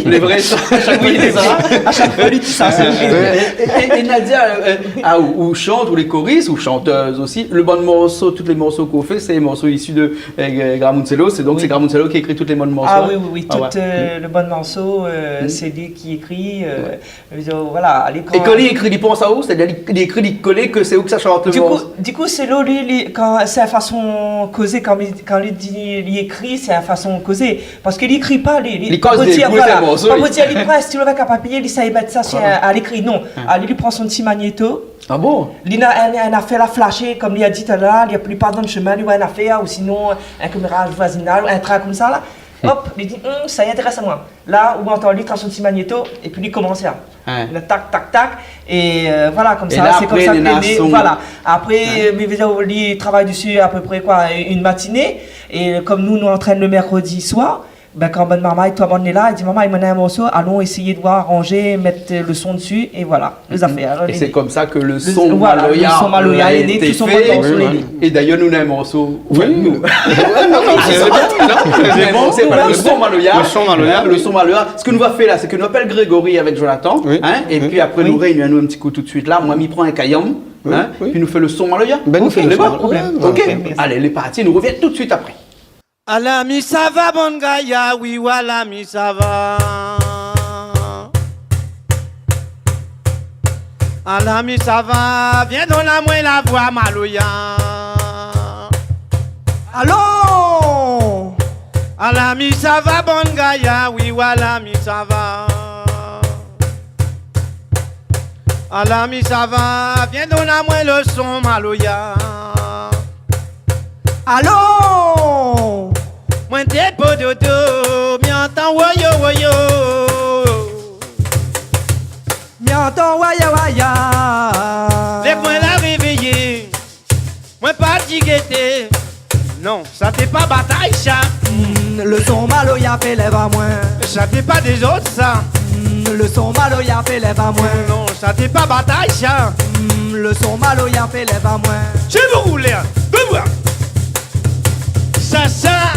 le vré, a shak foi li di sa, a shak foi li di sa. É, é, é Nadia, euh, ah, ou, ou shant, ou lé korist, ou shantèz osi. Le bann morso, tout lé morso k'ou fé, sé lé morso isi de, euh, Gramoun Selo. Sé donk sé Gramoun Selo ki ékri tout lé bann morso. Ah oui, oui, oui, tout, euh, le bann morso, euh, sé li ki ékri, euh, Mé, euh, voilà, alé, kan... É kan li ékri, li pans aou, sétadir li, li ékri, li koné ke sé ou ki sa shant le morso. Du coup, du coup, Selo, li, li, kan, sé la fason kozé, kan li, kan li di, li ékri, sé la fason kozé. Parske li ékri pa, li, li, li koz dé kou, voilà, sé in morso, pa pou dir, li pran in stilo avèk in papié, li sa i mèt sa si, a, a lékri. Non. Ah, li, li pran son ti magnéto. Ah bon ? Li na in, in afèr la flashé, konm li la di talèr la, li, li pas dan le shomin, li oi in afèr, ou sinon, in kaméra voisinaz, ou in trak konmsa la. Hop, li di, hum, sa i intérès amoin. La, ou antann li, li pran son ti magnéto, épi li komans la. Ouais. La, tak, tak, tak. É, euh, voilà, konmsa, sé konmsa ke lé né, voilà. Apré, euh, mi vé dir, li travay dési apépré, koi, in matiné. É, euh, konm nou, nou antrèn le mèrkrodi soir, bin, kan bann marmay, tout bann lé la, li di, « Marmay, moin néna in morso, alon éséyé de voir, aranzé, mèt, euh, le son dési, » é voilà. Lé zafèr, alor, lé... É sé konmsa ke le son maloya, voilà, le son maloya lé né, tout son bann morso lé né. É d'ayèr, nou néna in morso, anfin, nou. Oui. Ouais, non, non, sé bon, non, sé bon. Le son maloya. Le son maloya. Le son maloya. Sak nou va fé la, sé ke nou apèl Grégory avèk Jonathan, hein, épi apré, nou réini anou in ti kou tout suit la. Moin, mi pran in kayanm. Oui, hein, oui. Pi nou fé le son maloya. Ben, nou fé le son maloya. OK, lé pa de problèm. Ouais, ouais, ouais. Alé, lé parti, nou revien tout de suite apré. Ala mi sava bann gayar, wi, ala mi sava. Ala mi sava, vien donn amoin la voi maloya. Alon! Ala mi sava bann gayar, wi, ala mi sava. Ala mi sava, vien donn amoin le son maloya. Alon! Moin té po dodo, mi antan woyo woyo. Mi antan waya waya. Lèv amoin la révéyé. Moin pa ti gété. Non, sa té pa batay sa. Hmm, le son maloya fé lèv amoin. Sa té pa dézord sa. Hmm, le son maloya fé lèv amoin. Non, sa té pa batay sa. Hmm, le son maloya fé lèv amoin. Sé bon roulèr, debout. Sa, sa.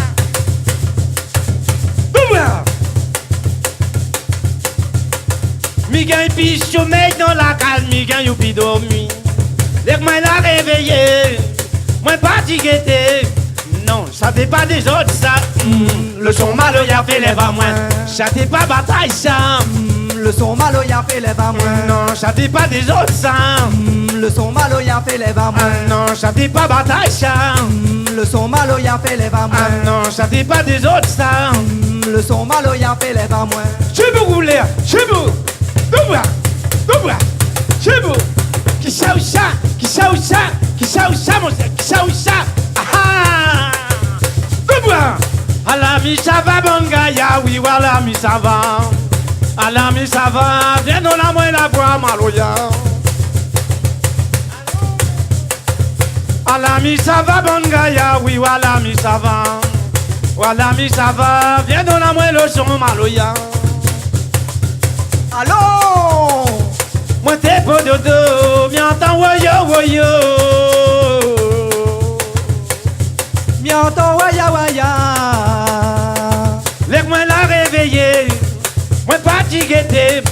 Debout. Mi gingn pi somèy dan la kaz, mi gingn pi dormi. Lèv amoin la révéyé, moin pa ti gété. Non, sa té pa dézord sa. Hmm, le son maloya fé lèv amoin. Sa té pa batay sa. Hmm, le son maloya fé lèv amoin. Non, sa té pa dézord sa. Hmm, le son maloya fé lèv amoin. Ah non, sa té pa batay sa. Hmm, le son maloya fé lèv amoin. Ah non, sa té pa dézord sa. Hmm, le son maloya fé lèv amoin. Sé bon roulèr, sé bon. Debout, debout, sé bon. Kisa ou sa, kisa ou sa, kisa ou sa, mon sèr, kisa ou sa. Ah ah. Debout. Ala mi sava bann gayar, wi, ala mi sava. Ala mi sava, vien donn amoin la voi maloya. Ala mi sava bann gayar, wi, ala mi sava. Ala mi sava, vien donn amoin le son maloya. Alon! Moin té po dodo, mi antan woyo woyo. Mi antan waya waya. Lèv amoin la révéyé, moin pa ti gété.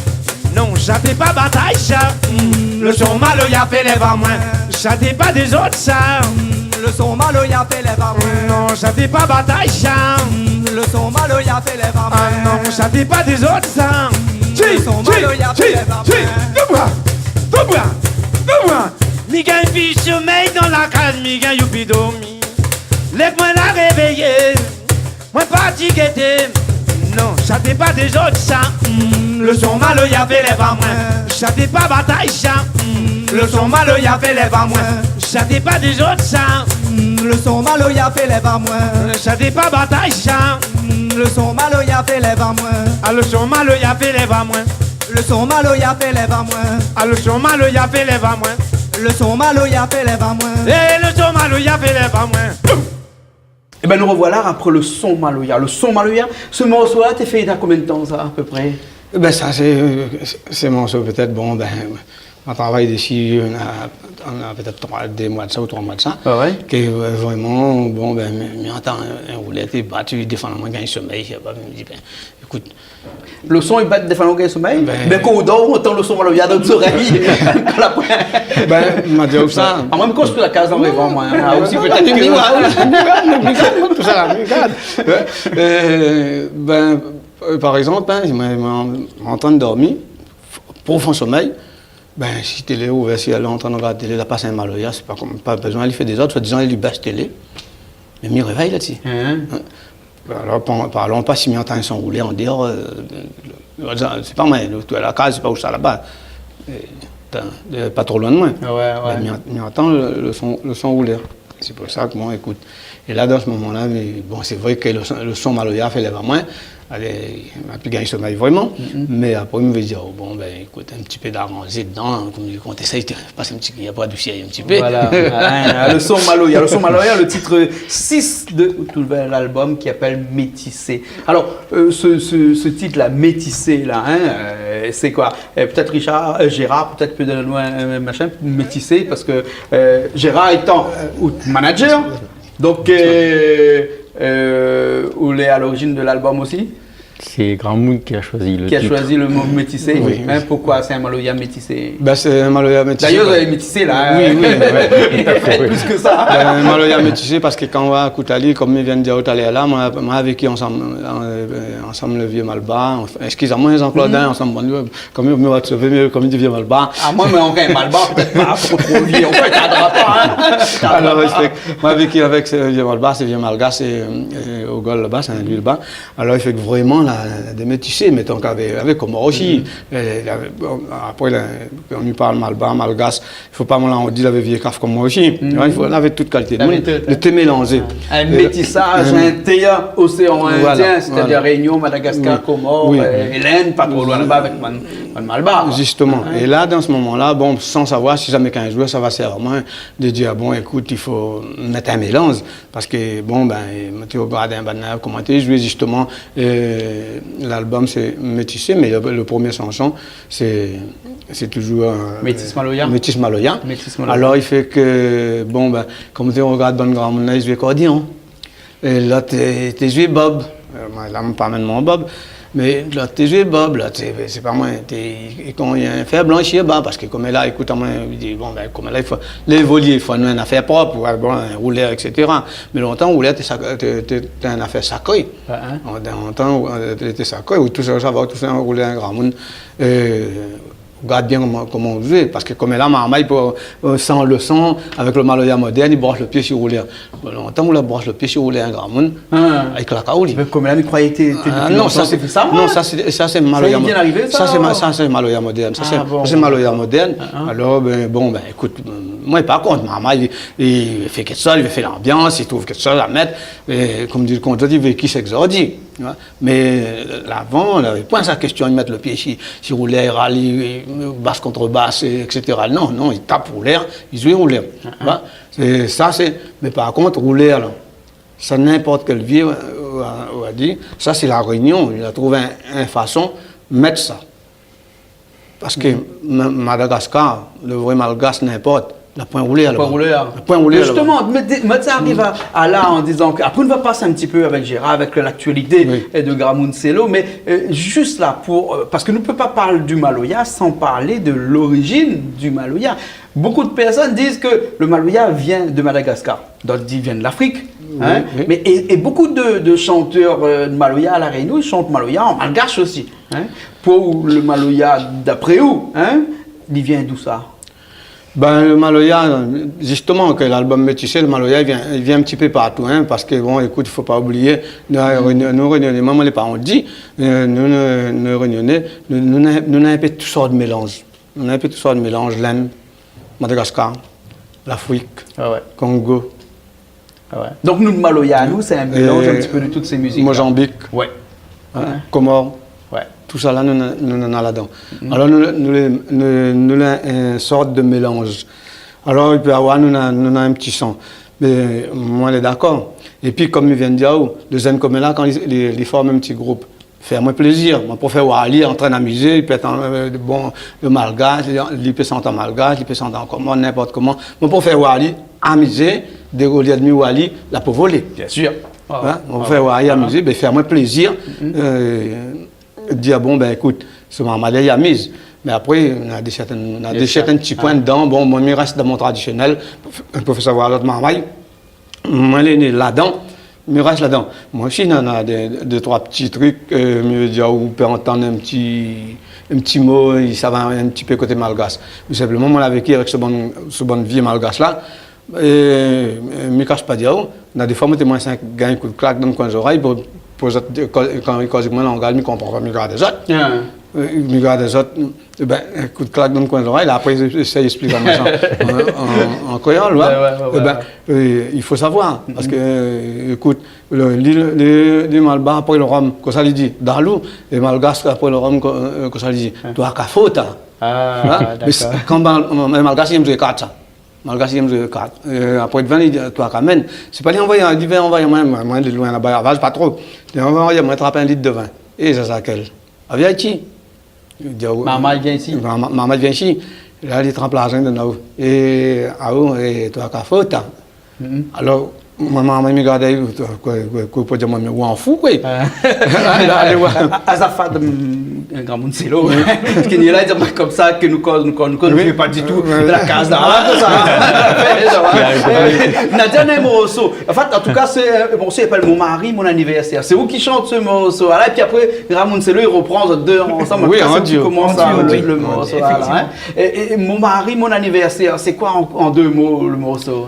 Non, sa té pa batay sa. Hmm, le son maloya fé lèv amoin. Sa té pa dézord sa. Hmm, le son maloya fé lèv amoin. Non, sa té pa batay sa. Hmm, le son maloya fé lèv amoin. Ah non, sa té pa dézord sa. Hmm, le son maloya fé lèv amoin. Debout, debout, debout. Mi gingn pi somèy dan la kaz, mi gingn pi dormi. Lèv amoin la révéyé. Moin pa ti gété. Non, sa té pa dézord sa. Hmm, le son maloya fé lèv amoin. Sa té pa batay sa. Hmm, le son maloya fé lèv amoin. Sa té pa dézord sa. Hmm, le son maloya fé lèv amoin. Sa té pa batay sa. Hmm, le son maloya fé lèv amoin. Ah, le son maloya fé lèv amoin. Le son maloya fé lèv amoin. Ah, le son maloya fé lèv amoin. Le son maloya fé lèv amoin. Eh, le son maloya fé lèv amoin. Ében, nou revoilà apré le son maloya. Le son maloya, se morso-la, té fé dan konbien d'tan, sa, apépré ? Ében, sa, sé, sé, sé morso, pétèt, bon, ben, ma travay dési, na, na pétèt troi, dé moi de sa ou troi moi de sa. Ah ouais ? Ke, euh, vréman, bon, ben, mi, mi antan in, in roulèr i bat, défoi moin gingn somèy, ben, mi di, ben, ékout, Le son i bat, défoi ou gingn somèy. Ben, kan ou dor, ou antann le son maloya dan out zorèy. Kan la poin- Ben, ma di aou sa. Ah, moin, mi konstrui la kaz an révan, moin, hein. Ah, osi, pétèt ke... Mé oui, oui, tout sa, regard. Euh, ben, euh, par égzanp, hein, moin, moin, an trin dormi, prof somèy, ben, si télé ouvèr, si èl lé an trin rogard télé, la pas in maloya, sé pa konm, pa bezoin li fé dézord, soi-dizan li bès télé. Mé mi révèy la dsi. Hein ? Hein ? Alor, pa, parlon pa si mi antann in son roulèr an déor, euh, sé pa moin, le, la kaz, sé pa ousa laba. Euh, pa tro loin de moin. Ah ouais, ouais. Mé mi an-, mi antann le, le son, le son roulèr. Sé pou sa ke moin, ékout. É la, dan se moman-la, mé bon, sé vré ke le son, le son maloya fé lèv amoin. Alé, ma pi gingn somèy vréman. Mhm. Mé apré, mi vé dir, oh, bon, ben, ékout, in ti pé d'aranzé dedan, hein, konm di, kan ou éséy de pas in ti, i a pou adousir in ti pé. Voilà. Hein, le son maloya, le son maloya, le titre six de tout nouvel album qui appelle Métissé. Alors, euh, ce, ce, ce titre-là, Métissé, là, hein, euh, c'est quoi ? Euh, peut-être Richard, euh, Gérard, peut-être peut donner un, un machin, Métissé, parce que, euh, Gérard étant, euh, out manager, donc, euh, euh, ou lé à l'origine de l'album aussi ? C'est Gramoun qui a choisi le titre. Qui a choisi le mot métissé. Oui, oui. Hein, pourquoi c'est un maloya métissé ? Ben, c'est un maloya métissé. D'ailleurs, vous avez métissé, là, hein. Oui, oui, oui, tout à fait, oui. Plus que ça. Ben, un maloya métissé, parce que quand on va écouter ali, comme il vient de dire tout à l'heure là, moi, moi, avec qui ensemble, euh, ensemble le vieux Malbar, enfin, excusez-moi, Jean-Claude, hein, ensemble, bon, comme il me va sauver, mais comme il dit vieux Malbar. Ah, moi, mais enfin, Malbar, peut-être pas trop, trop vieux, en fait, ça ne va pas, hein. Ça ne va pas. Alors, respect. Moi, avec qui, avec ce vieux Malbar, c'est vieux Malgache, c'est, euh, euh, au Gol là-bas, c'est un lieu là-bas. Alors, il fait que vraiment, la, la, des métissés, mettons, qu'avec, avec Comores aussi. Mhm. Euh, il avait, bon, après, là, on lui parle malbar, malgache. Il faut pas, moi, on dit, il avait vieux caf comme moi aussi. Mhm. Il faut, il avait toute qualité de monde. Il avait tout, hein. Le thé mélangé. Un métissage, euh, un thé océan Indien, voilà, c'est-à-dire Réunion, Madagascar, Comores, euh, et l'Inde, pas trop loin là-bas, avec Man-, Man-, Malbar. Justement. Hein. Et là, dans ce moment-là, bon, sans savoir si jamais qu'un jour, ça va servir à moi de dire, bon, écoute, il faut mettre un mélange. Parce que, bon, ben, moi, tu regardes un banna, comment tu joues, justement, euh, l'album, c'est Métissé, mais le, le premier chanson, c'est, c'est toujours, euh, Métis Maloya. Métis Maloya. Métis Maloya. Alors, il fait que, bon, ben, comme tu regardes, bon, grand moun, il joue accordion. Et là, tu, tu joues bob. Euh, moi, là, on parle maintenant bob. Mais là, tu joues bob, là, tu, c'est pas moi, tu, et quand il y a un fer blanchi là-bas, parce que comme là, écoute, moi, il dit, bon, ben, comme là, il faut, les voliers, il faut une affaire propre, ouais, bon, un rouleur, et cetera. Mais longtemps, rouleur, t'es sac-, t'es, t'es, t'es une affaire sacrée. Ah, hein. Longtemps, euh, t'es, t'es sacré, ou tout ça, ça va, tout ça, un rouleur, un grand moun. Euh, Regarde bien comment, comment on joue, parce que comme là, marmay, pour, euh, sans le son, avec le maloya moderne, il branche le pied sur rouleur. Bon, longtemps, on la branche le pied sur rouleur, un grand moun, avec la kaouli. Mais comme là, il croyait que t'es, t'es... Ah, non, ça, c'est, non, ça, c'est, ça, c'est maloya mo-, ça, c'est ma-, ça, c'est maloya moderne. Ça, c'est, ça, c'est maloya moderne. Ah, bon. Alors, ben, bon, ben, écoute, euh, moi, par contre, marmay, il, il fait quelque chose, il fait l'ambiance, il trouve quelque chose à mettre, et comme dit le conteur, il veut qui c'est que ça dit, tu vois. Mais, euh, avan, lavé poin sa késtion, i mèt lo pié si, si roulèr, i ral, i, i bas kont bas, é, et cetera. Non, non, i tap roulèr, i zoué roulèr. Ah, ah. Voilà. Sé, sa sé, mé par kont, roulèr la, sa, ninport kèl vié, euh, va, va dir, sa sé La Rényon, li la trouv in, in fason mèt sa. Parske Ma-, Madagaskar, lo vré malgash, ninport, na poin roulèr laba. Poin roulèr. Na poin roulèr laba. Justement, mé di-, mé sa i ariv a, a la, an dizan ke, apré, nou va pas in ti pé avèk Gérard, avèk laktialité, euh, de Gramoun Sello, mé, euh, zis la, pou, euh, parske nou pé pa parl di maloya san parl de lorizin di maloya. Beaucoup de personnes disent que le maloya vient de Madagascar. D'autres disent vient de l'Afrique, hein. Oui, oui. Mais, et, et beaucoup de, de chanteurs, euh, de maloya à La Réunion, ils chantent maloya en malgache aussi, hein. Pou lo maloya, d'apré ou, hein, li vien d'ousa ? Ben, lo maloya, zistoman, ke lalbom Métissé, lo maloya, li vien, li vien in ti pé partou, hein, parske, bon, ékout, i fo pa oublié, nou, nou, Rényoné, moin, moin lé pa ont di, euh, nou, nou, nou, Rényoné, nou, nou, nou, nou na in pé tout sort mélanz. Nou na in pé tout sort mélanz, Lind, Madagaskar, Lafrik, Kongo. Ah ouais. Ah ouais. Donk nou, lo maloya, nou, sé in mélanz in ti pé de tout sé mizik-la. Mozanbik, Komor, tousa la, nou, nou, nou néna ladan. Alor, nou, nou, nou, nou, in sort de mélanz. Alor, i pé avoir, nou néna, nou néna in ti son. Mé moin lé dakor. Épi, kom mi vien di aou, lo zèn komin la, kan li, li, li form in ti group, fé amoin plézir. Moin pou fé oir ali antrin amizé, li pé èt an, euh, bon, lo malgash, li, li pé shant an malgash, li pé shant an koman, ninport koman. Moin pou fé oir ali amizé, dé, olié de mi oir ali, la pou volé. Bien sûr. Hein ? Moin pou fé oir ali amizé, ben, fé amoin plézir, euh, dir, bon, ben, ékout, sé marmay la i amiz. Mé apré, na dé sèrtin, na dé sèrtin ti poin dedan. Bon, moin, mi rès dan mon tradisionèl, pou fé, pou fé savoir lot marmay. Moin lé né ladan, mi rès ladan. Moin osi, néna dé, dé, troi ti trik, euh, mi vé dir, ou pé antann in ti, in ti mo, i sava in ti pé koté malgash. Mé sinploman, moin la véki avèk se bann, se bann vié malgash la. É, é, mi kash pa di aou, na défoi, moin té moin sink gingn kout klak dan koin zorèy, pou, pou zot, kan, kan i koz èk moin langaz, mi konpran pa, mi gard lézot. Ah. Euh, mi gard lézot, ében, kout klak dan koin zorèy, la, apré, i éséy ésplik amoin sa an, an, an kréol, ouais. Ouais, ouais, ouais, ouais. Ében, euh, i fo savoir, parske, euh, ékout, lo, li, li, li malbar apré lo rom, kosa li di, dalou, é malgash apré lo rom, ko-, euh, kosa li di, twa ka fot, hein. Ah, dakor. Mé sé, kan mal-, malgash, i èm zoué kart, sa. Malgash, i èm zoué kart. Euh, apré, devan, li di, twa ka mèn. Sé pa li anvoy, li vien anvoy amoin, moin, moin lé loin laba, Lavaz, pa tro. Li anvoy amoin trap in lit de vin. É Zazakel. Avèk ki ? Li di, ah, marmay, vien isi. Marma-, marmay, vien isi. La, li trap larzan dan aou. É, ah, é twa ka fot, hein. Mhm. Alor, Moin, moin, moin, mi gard, eh, koué, koué, koué, pou dir, moin, mi, ou an fou, koué. Ah. Alé, alé, oué. Azafad, mm, in gramoun sélo. Wi. Ki ni la, i di, moin, konmsa, ke nou koz, nou koz, nou koz, nou fé pa ditou de la kaz, la. Wi, wi. Voilà, sé sa. Nadia, in morso. An fèt, an tou ka, sé, euh, in morso i apèl Mon mari, mon anivèrsèr. Sé ou ki shant se morso-la. É pi apré, gramoun sélo, i ropran, zot dé ansanm. Wi, an duo. An tou ka, sé ou ki komans le, le morso, voilà, in. An duo, wi. Éfèktivman. É, é, Mon mari, mon anivèrsèr, sé koi an, an dé mo, le morso ?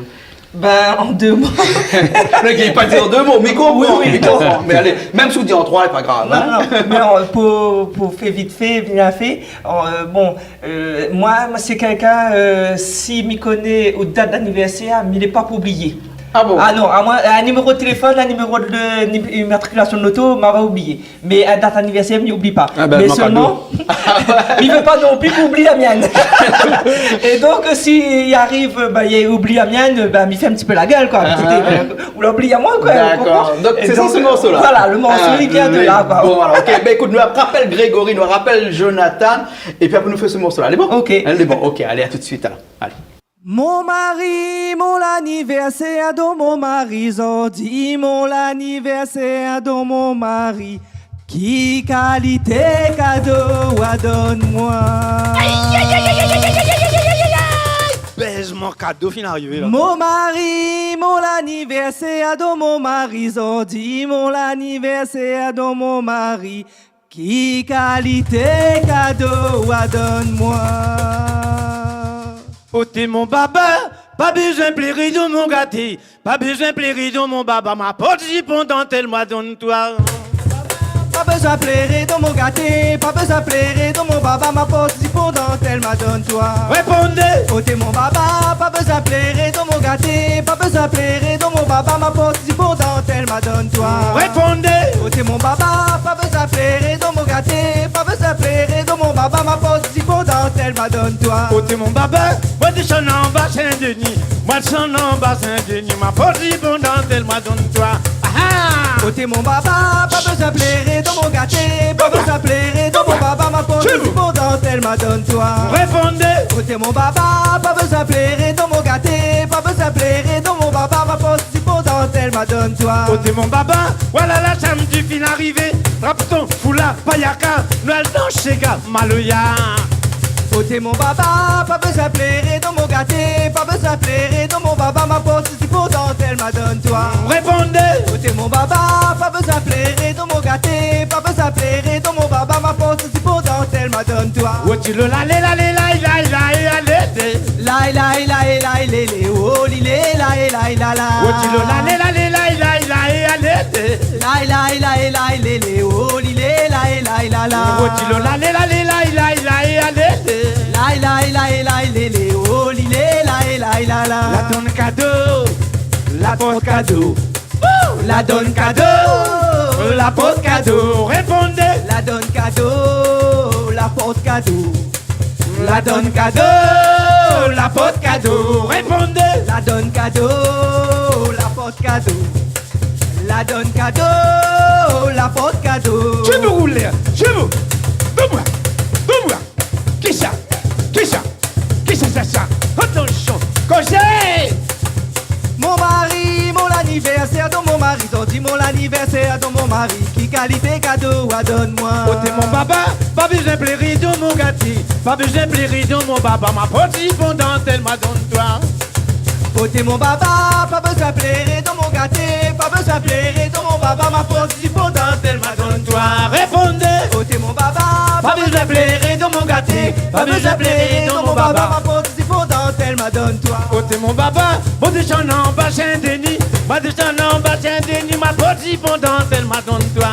Ben, an dé mo. Le gars, li pé pa dir an dé mo, mé i konpran, wi, wi, li konpran. Mé alé, mèm si ou di an troi, lé pa grav, in. Non, non, mé, euh, pou, pou fé vit fé, bien fé, euh, bon, euh, moin, moin, sé kèlkin, euh, si mi koné out dat d'anivèrsèr, mi lé pa pou oublié. Ah bon ? Ah non, amoin, in niméro téléfone, in niméro de, ni-, imatrikulasion de loto, ma va oublié. Mé in dat anivèrsèr, mi oubli pa. Ah ben, mé solman, kado. Mi vé pa non pli pou oublié la mienne. É donk, si i ariv, ben, i oubli la mienne, ben, mi fé in ti pé la guèl, koi. Ah, ah. Ou la oublié amoin, koi, ou konpran ? Dakor. Donk, sé sa, se morso-la. É donk, voilà, le morso, li vien de la, koi. Ah, bon, voilà, ok. Ben, ékout, nou rapèl Grégory, nou rapèl Jonathan, é pi apré, nou fé se morso-la. Lé bon ? Ok. Lé bon, ok. Alé, a tout de suite, alor. Alé. Mon mari, mon lanivèrsèr, don mon mari, zordi mon lanivèrsèr, don mon mari, ki kalité kado ou a donn moin ? Ay, ay, ay. Bèz, mon kado fine arivé la. Mon mari, mon lanivèrsèr, don mon mari, zordi mon lanivèrsèr, don mon mari, ki kalité kado ou a donn moin ? Oté mon baba, pa bezoin pléré, don mon gaté. Pa bezoin pléré, don mon baba, ma port zipon dantèl, ma donn toi. Pa bezoin pléré, don mon gaté. Pa bezoin pléré, don mon baba, ma port zipon dantèl, ma donn toi. Répondez. Oté mon baba, pa bezoin pléré, don mon gaté. Pa bezoin pléré, don mon baba, ma port zipon dantèl, ma donn toi. Répondez. Oté mon baba, pa bezoin pléré, don mon gaté. Pa bezoin pléré, don mon baba, ma port zipon dantèl, ma donn toi. Oté mon baba, moin désann anba Sin-Dni. Moin désann anba Sin-Dni, ma port zipon dantèl, ma donn toi. Ah ah. Oté mon baba, pa bezoin pléré, don mon gaté. Pa bezoin pléré, don mon baba, ma port zipon dantèl, ma donn toi. Répondez. Oté mon baba, pa bezoin pléré, don mon gaté. Pa bezoin pléré, don mon baba, ma port zipon dantèl, ma donn toi. Oté mon baba, voilà la samdi fine arivé. Trap ton foula, payaka, nou al dans séga, maloya. Oté mon baba, pa bezoin pléré, don mon gaté. Pa bezoin pléré, don mon baba, ma port zipon dantèl, ma donn toi. Répondez. Oté mon baba, pa bezoin pléré, don mon gaté. Pa bezoin pléré, don mon baba, ma port zipon dantèl, ma donn toi. Oti lo la lé la lé la lé la lé lé. La lé la lé la lé lé, oh li lé la lé la lé la la. Oti lo la lé la lé la lé la lé lé. La lé la lé la lé lé, oh li lé la lé la lé la la. Oti lo la lé la lé la lé la lé lé. La lé la lé la lé lé, oh li lé la lé la lé la la. La donn kado, la port kado. Ouh, la donn kado, la port kado. Répondez. La donn kado, la port kado. La donn kado, la port kado. Répondez. La donn kado, la port kado. La donn kado, la port kado. Tchibou roulé, tchibou. Donn-moi, donn-moi. Kisa, kisa, kisa sa sa ? Atansion, kozé ! Mon mari, mon lanivèrsèr, don mon mari, zordi mon lanivèrsèr, don mon mari, ki kalité kado ou a donn moin ? Oté mon baba, pa bezoin pléré, don mon gaté. Pa bezoin pléré, don mon baba, ma port zipon dantèl, ma donn toi. Oté mon baba, pa bezoin pléré, don mon gaté. Pa bezoin pléré, don mon baba, ma port zipon dantèl, ma donn toi. Répondez. Oté mon baba, pa bezoin pléré, don mon gaté. Pa bezoin pléré, don mon baba, ma port zipon dantèl, ma donn toi. Oté mon baba, moin désann anba Sin-Dni. Moin désann anba Sin-Dni, ma port zipon dantèl, ma donn toi.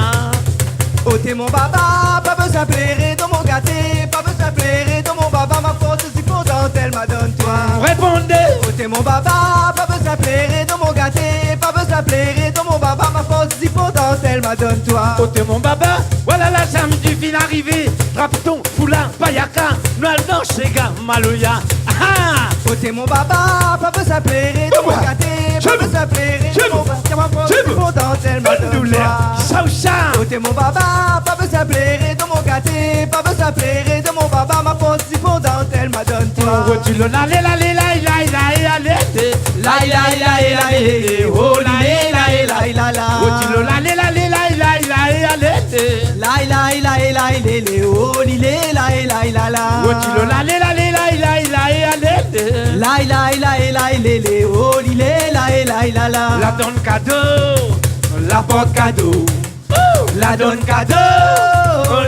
Oté mon baba, pa bezoin pléré, don mon gaté. Pa bezoin pléré, don mon baba, ma port zipon dantèl, ma donn toi. Répondez. Oté mon baba, pa bezoin pléré, don mon gaté. Pa bezoin pléré, don mon baba, ma port zipon dantèl, ma donn toi. Oté mon baba, voilà la samdi fine arivé. Trap ton foula, payaka, nou al dans séga, maloya. Ah ah. Oté mon baba, pa bezoin pléré, don mon gaté. Pa bezoin pléré, don mon baba, ma port zipon dantèl, ma donn toi. Oté mon baba, pa bezoin pléré, don mon gaté. Pa bezoin pléré, don mon baba, ma port zipon dantèl, ma donn toi. Oti lo la lé la lé la lé la lé lé. Laï, laï, laï, laï, lé, lé, oh, li, lé, laï, laï, la, la. Oh, ti, lo, la, lé, la, lé, laï, laï, laï, lé, lé. Laï, laï, laï, laï, lé, lé, oh, li, lé, laï, laï, la, la. Oh, ti, lo, la, lé, la, lé, laï, laï, laï, lé, lé. Laï, laï, laï, laï, lé, lé, oh, li, lé, laï, laï, la, la. La donn kado, la port kado. La donn kado,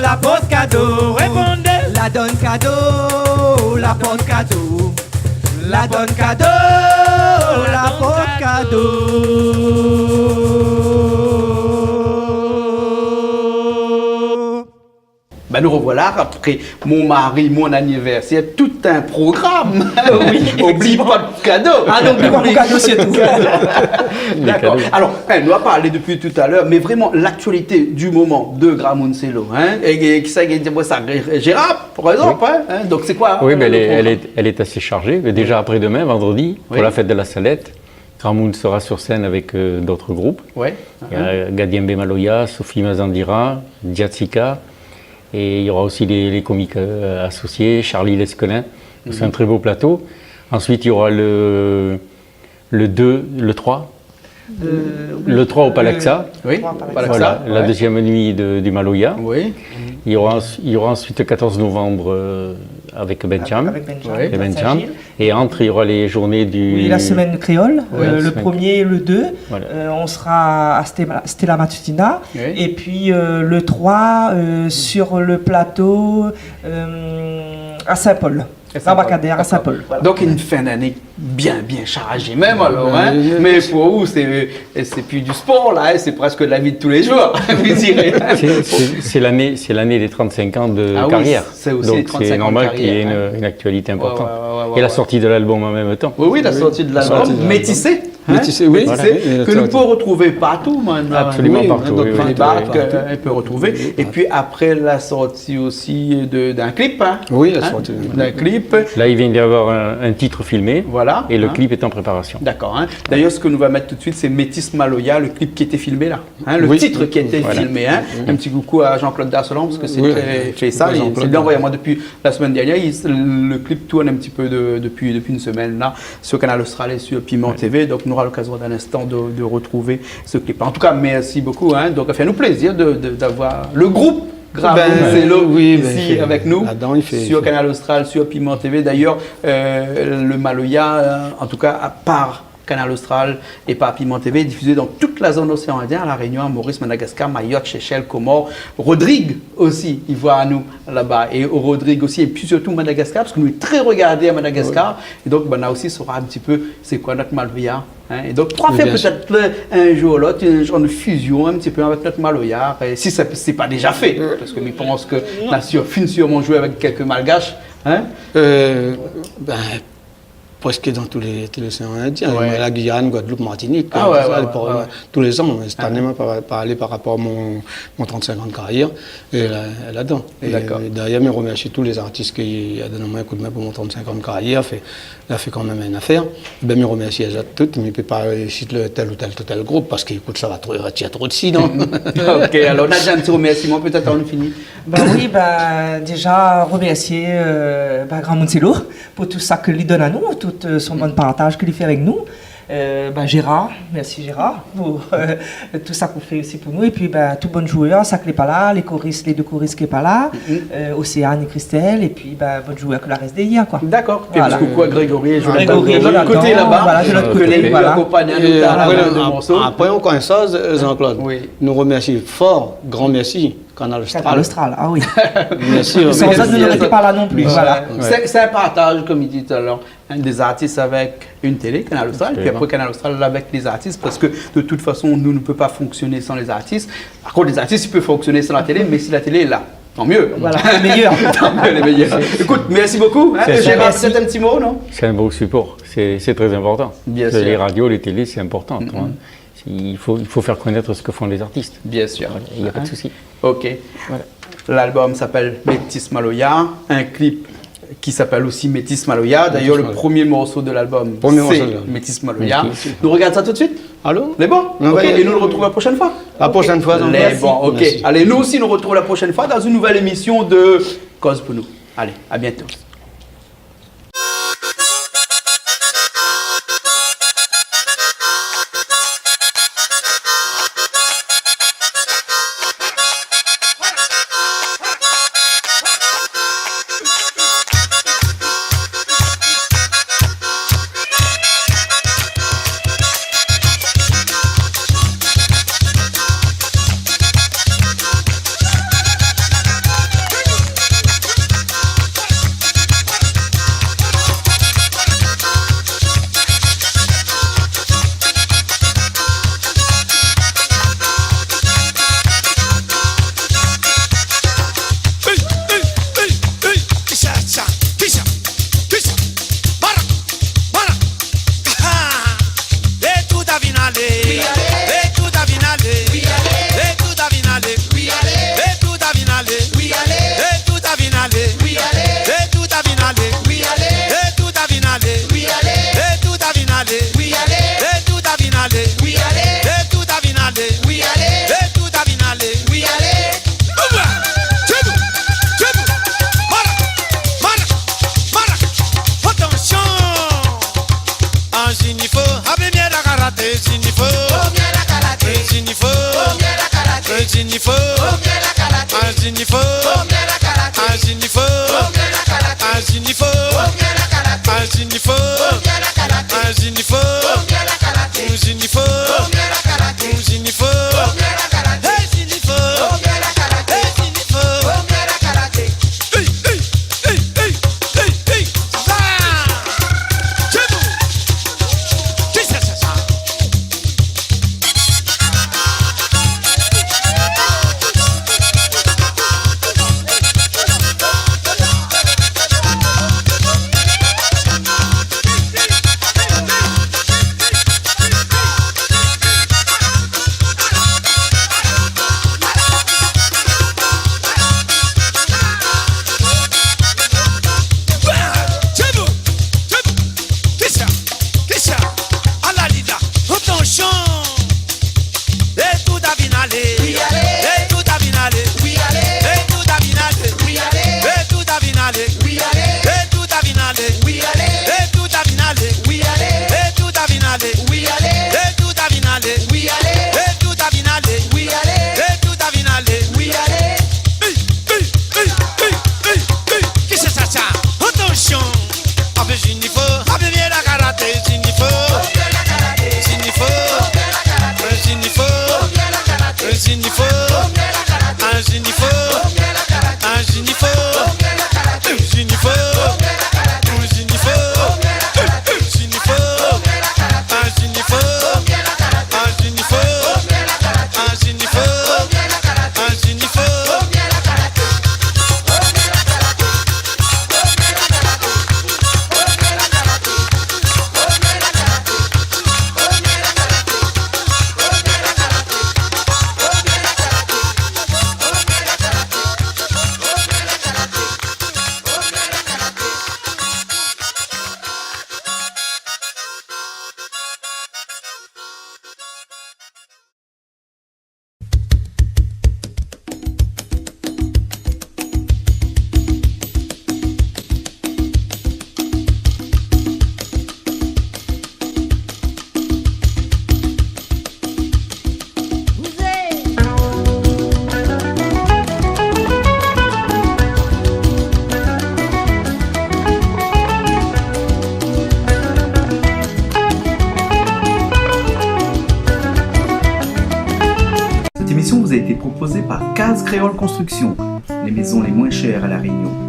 la port kado, répondez. La donn kado, la port kado. La donn kado, la port kado. Ben, nous revoilà après Mon mari, mon anniversaire, tout un programme. Oui, effectivement. Oubli pa lo kado. Ah non, oubli pa mon kado, surtout. D'accord. Les cadeaux. Alors, hein, nou la parlé depuis tout à l'heure, mais vraiment, l'actualité du moment de Gramoun Sé Lo, hein, é, é kisa i di amoin sa, Gérard, par exemple, hein, hein, donc c'est quoi, euh, le programme ? Oui, mais elle est, elle est, elle est assez chargée. Mais déjà après-demain, vendredi, pour la fête de la Salette, Gramoun sera sur scène avec, euh, d'autres groupes. Ouais. Il y a Gadiembé Maloya, Sophie Mazandira, Diatsika, et il y aura aussi les, les comiques, euh, associés, Charlie Lesquelin. C'est un très beau plateau. Ensuite, il y aura le, le deux, le trois. Euh, oui. Le trois au Palaxa. Oui, Palaxa. Voilà, la deuxième nuit de, du Maloya. Oui. Il y aura, il y aura ensuite le quatorze novembre, euh, avec Benjam. Avec Benjam, à Saint-Gilles. Et entre, il y aura les journées du... Oui, la semaine créole, euh, le premier et le deux, euh, on sera à Stella, Stella Matutina. Oui. Et puis, euh, le trois, euh, sur le plateau, euh, à Saint-Paul. L'Embarcadère à Saint-Paul. D'accord. Voilà. Donc, une fin d'année bien, bien chargée même, alors, hein. Oui, oui, oui. Mais pour vous, c'est, c'est plus du sport, là, hein, c'est presque la vie de tous les jours, vous direz. C'est, c'est, c'est l'année, c'est l'année des trente-cinq ans de carrière. Ah oui, c'est aussi les trente-cinq ans de carrière, hein. Donc, c'est normal qu'il y ait une, une actualité importante. Ouais, ouais, ouais, ouais, ouais. Et la sortie de l'album en même temps. Oui, oui, la sortie de l'album. Métissé, hein. Métissé, oui. Métissé, que l'on peut retrouver partout maintenant, hein. Absolument partout, oui, oui. Oui, oui, oui. Dans tous les bars, euh, on peut retrouver. Oui, oui. Et puis après la sortie aussi de, d'un clip, hein. Oui, la sortie d'un clip. Là, il vient d'y avoir un, un titre filmé. Voilà, hein. Et le clip est en préparation. D'accord, hein. D'ailleurs, ce que nous va mettre tout de suite, c'est Métis Maloya, le clip qui était filmé là. Hein, le titre qui était filmé, hein. Oui. Voilà. Un petit coucou à Jean-Claude Darcelan, parce que c'est lui qui a fait ça. Oui, Jean-Claude. Il l'a envoyé à moi depuis la semaine dernière. Il, le clip tourne un petit peu de, depuis, depuis une semaine, là, sur Kanal Austral et sur Piment T V. Ouais. Donc, on aura l'occasion dans un instant de, de retrouver ce clip. En tout cas, merci beaucoup, hein. Donc, ça fait nous plaisir de, de, d'avoir le groupe Gramoun Sé Lo ici avec nous sur Kanal Austral, sur Piment T V. Ben oui, ben, là-dedans, il fait, là-dedans, il fait. D'ailleurs, euh, le Maloya, euh, en tout cas, à part Kanal Austral et par Piment T V, est diffusé dans toute la zone océan Indien, à La Réunion, à Maurice, Madagascar, Mayotte, Seychelles, Comores. Rodrigue aussi, il voit à nous là-bas. Et au Rodrigue aussi, et puis surtout Madagascar, parce que nous sommes très regardés à Madagascar. Oui. Et donc, ben, là aussi, on saura un petit peu c'est quoi notre maloya, hein. Oui, bien sûr. Et donc, pourquoi faire peut-être le, un jour ou l'autre, une, une fusion un petit peu avec notre maloya, et si ça, c'est pas déjà fait, parce que je pense que la sur-, fin sûrement joué avec quelques Malgaches, hein. Euh, ben, presque dans tous les, tous les océans Indiens. Ouais. La Guyane, Guadeloupe, Martinique, euh, tout ça, ouais, ouais, ouais. Tous les ans. Cette année, ma pa, pa alé par rapport à mon, mon trente-cinq ans de carrière, et là, là-dedans. D'accord. Et, euh, d'ailleurs, mi remèrsi tout lé zartis ki la donn amoin in kou d'min pou mon trente-cinq ans de carrière. Fé, la fé kan mèm in afèr. Ben, mi remèrsi azot tout, mi pé pa sit le tel ou tel, tel group, parske, ékout, sa va tro, va tir tro d'si, non ? Ok, alors, Nadia, un petit remerciement, peut-être, avant de finir. Ben oui, ben, déjà, remersi, euh, ben, Gramoun Sé Lo. Pou tout sa ke li donn anou, tout, euh, son bon partaj ke li fé avèk nou. Euh, ben, Gérard, mèrsi Gérard pou, euh, tout sa k'ou fé osi pou nou. Épi, ben, tout bann zouèr, sa ke lé pa la, lé koris, lé dé koris ke lé pa la, euh, Océane é Christelle, épi, ben, bann zouèr ke la rès dèrièr, koi. D'accord. Voilà. Petit coucou à Grégory et Jonathan. Grégory et Jonathan, de l'autre côté là-bas, voilà, de l'autre côté, voilà. Ke lé vni akonpagn anou dan la bann de morso. Et après, on, ap-, après, encore une chose, euh, Jean-Claude. Oui. Nou remèrsi for, gran mèrsi. Kanal Austral. Kanal Austral, ah oui. Bien sûr. Sans eux, nous n'aurions pas là non plus. Voilà. Ouais. C'est, c'est un partage, comme il dit tout à l'heure, hein, des artistes avec une télé, Kanal Austral, puis après Kanal Austral avec les artistes, parce que de toute façon, nous ne pouvons pas fonctionner sans les artistes. Par contre, les artistes, ils peuvent fonctionner sans la télé, mais si la télé est là, tant mieux. Voilà, les meilleurs. Tant mieux, les meilleurs. Écoute, merci beaucoup, hein. Gérard, peut-être un petit mot, non ? C'est un beau support. C'est, c'est très important. Bien sûr. Les radios, les télés, c'est important, hein. Il faut, il faut faire connaître ce que font les artistes. Bien sûr. Voilà, il y a pas de souci. Ok. Voilà. L'album s'appelle Métis Maloya, un clip qui s'appelle aussi Métis Maloya. D'ailleurs, le premier morso de l'album, c'est Métis Maloya. Métis Maloya. Métis. Nou regard sa tout de suite. Alor ? Lé bon ? Ok. Et nous, on se retrouve la prochaine fois. La prochaine fois, donc. Lé bon, ok. Merci. Allez, nous aussi, nous retrouvons la prochaine fois dans une nouvelle émission de Koz pou nou. Allez, à bientôt. Zinifo. Ah, Zinifo. Ah, Zinifo. Ah, Zinifo. Ah, Zinifo. Zinifo. Zinifo. Hey, Zinifo. Hey, Zinifo. Hey, hey, hey, hey, hey, hey. Sa. Tchibou. Kisa sa, sa? Tchibou, tchibou. Kisa? Kisa? Ala li la, atansion! É tout a vin alé. Oui, alé. É tout a vin alé. Oui, alé. É tout a vin alé. Oui, alé. É tout a vin alé. Oui, alé. É tout a vin alé. Oui, alé. É tout a vin alé. Oui, alé. É tout a vin alé. Oui, alé. É tout a vin alé. Oui, alé. É tout a vin alé. Oui, alé. É tout a vin alé. Oui, alé. Hey, hey, hey, hey, hey, hey. Kisa sa, sa? Atansion! Avé Zinifo, avé bien la karaté, Zinifo. Zinifo. Zinifo. Zinifo. Cette émission vous a été proposée par Case Créole Construction, les maisons les moins chères à La Réunion.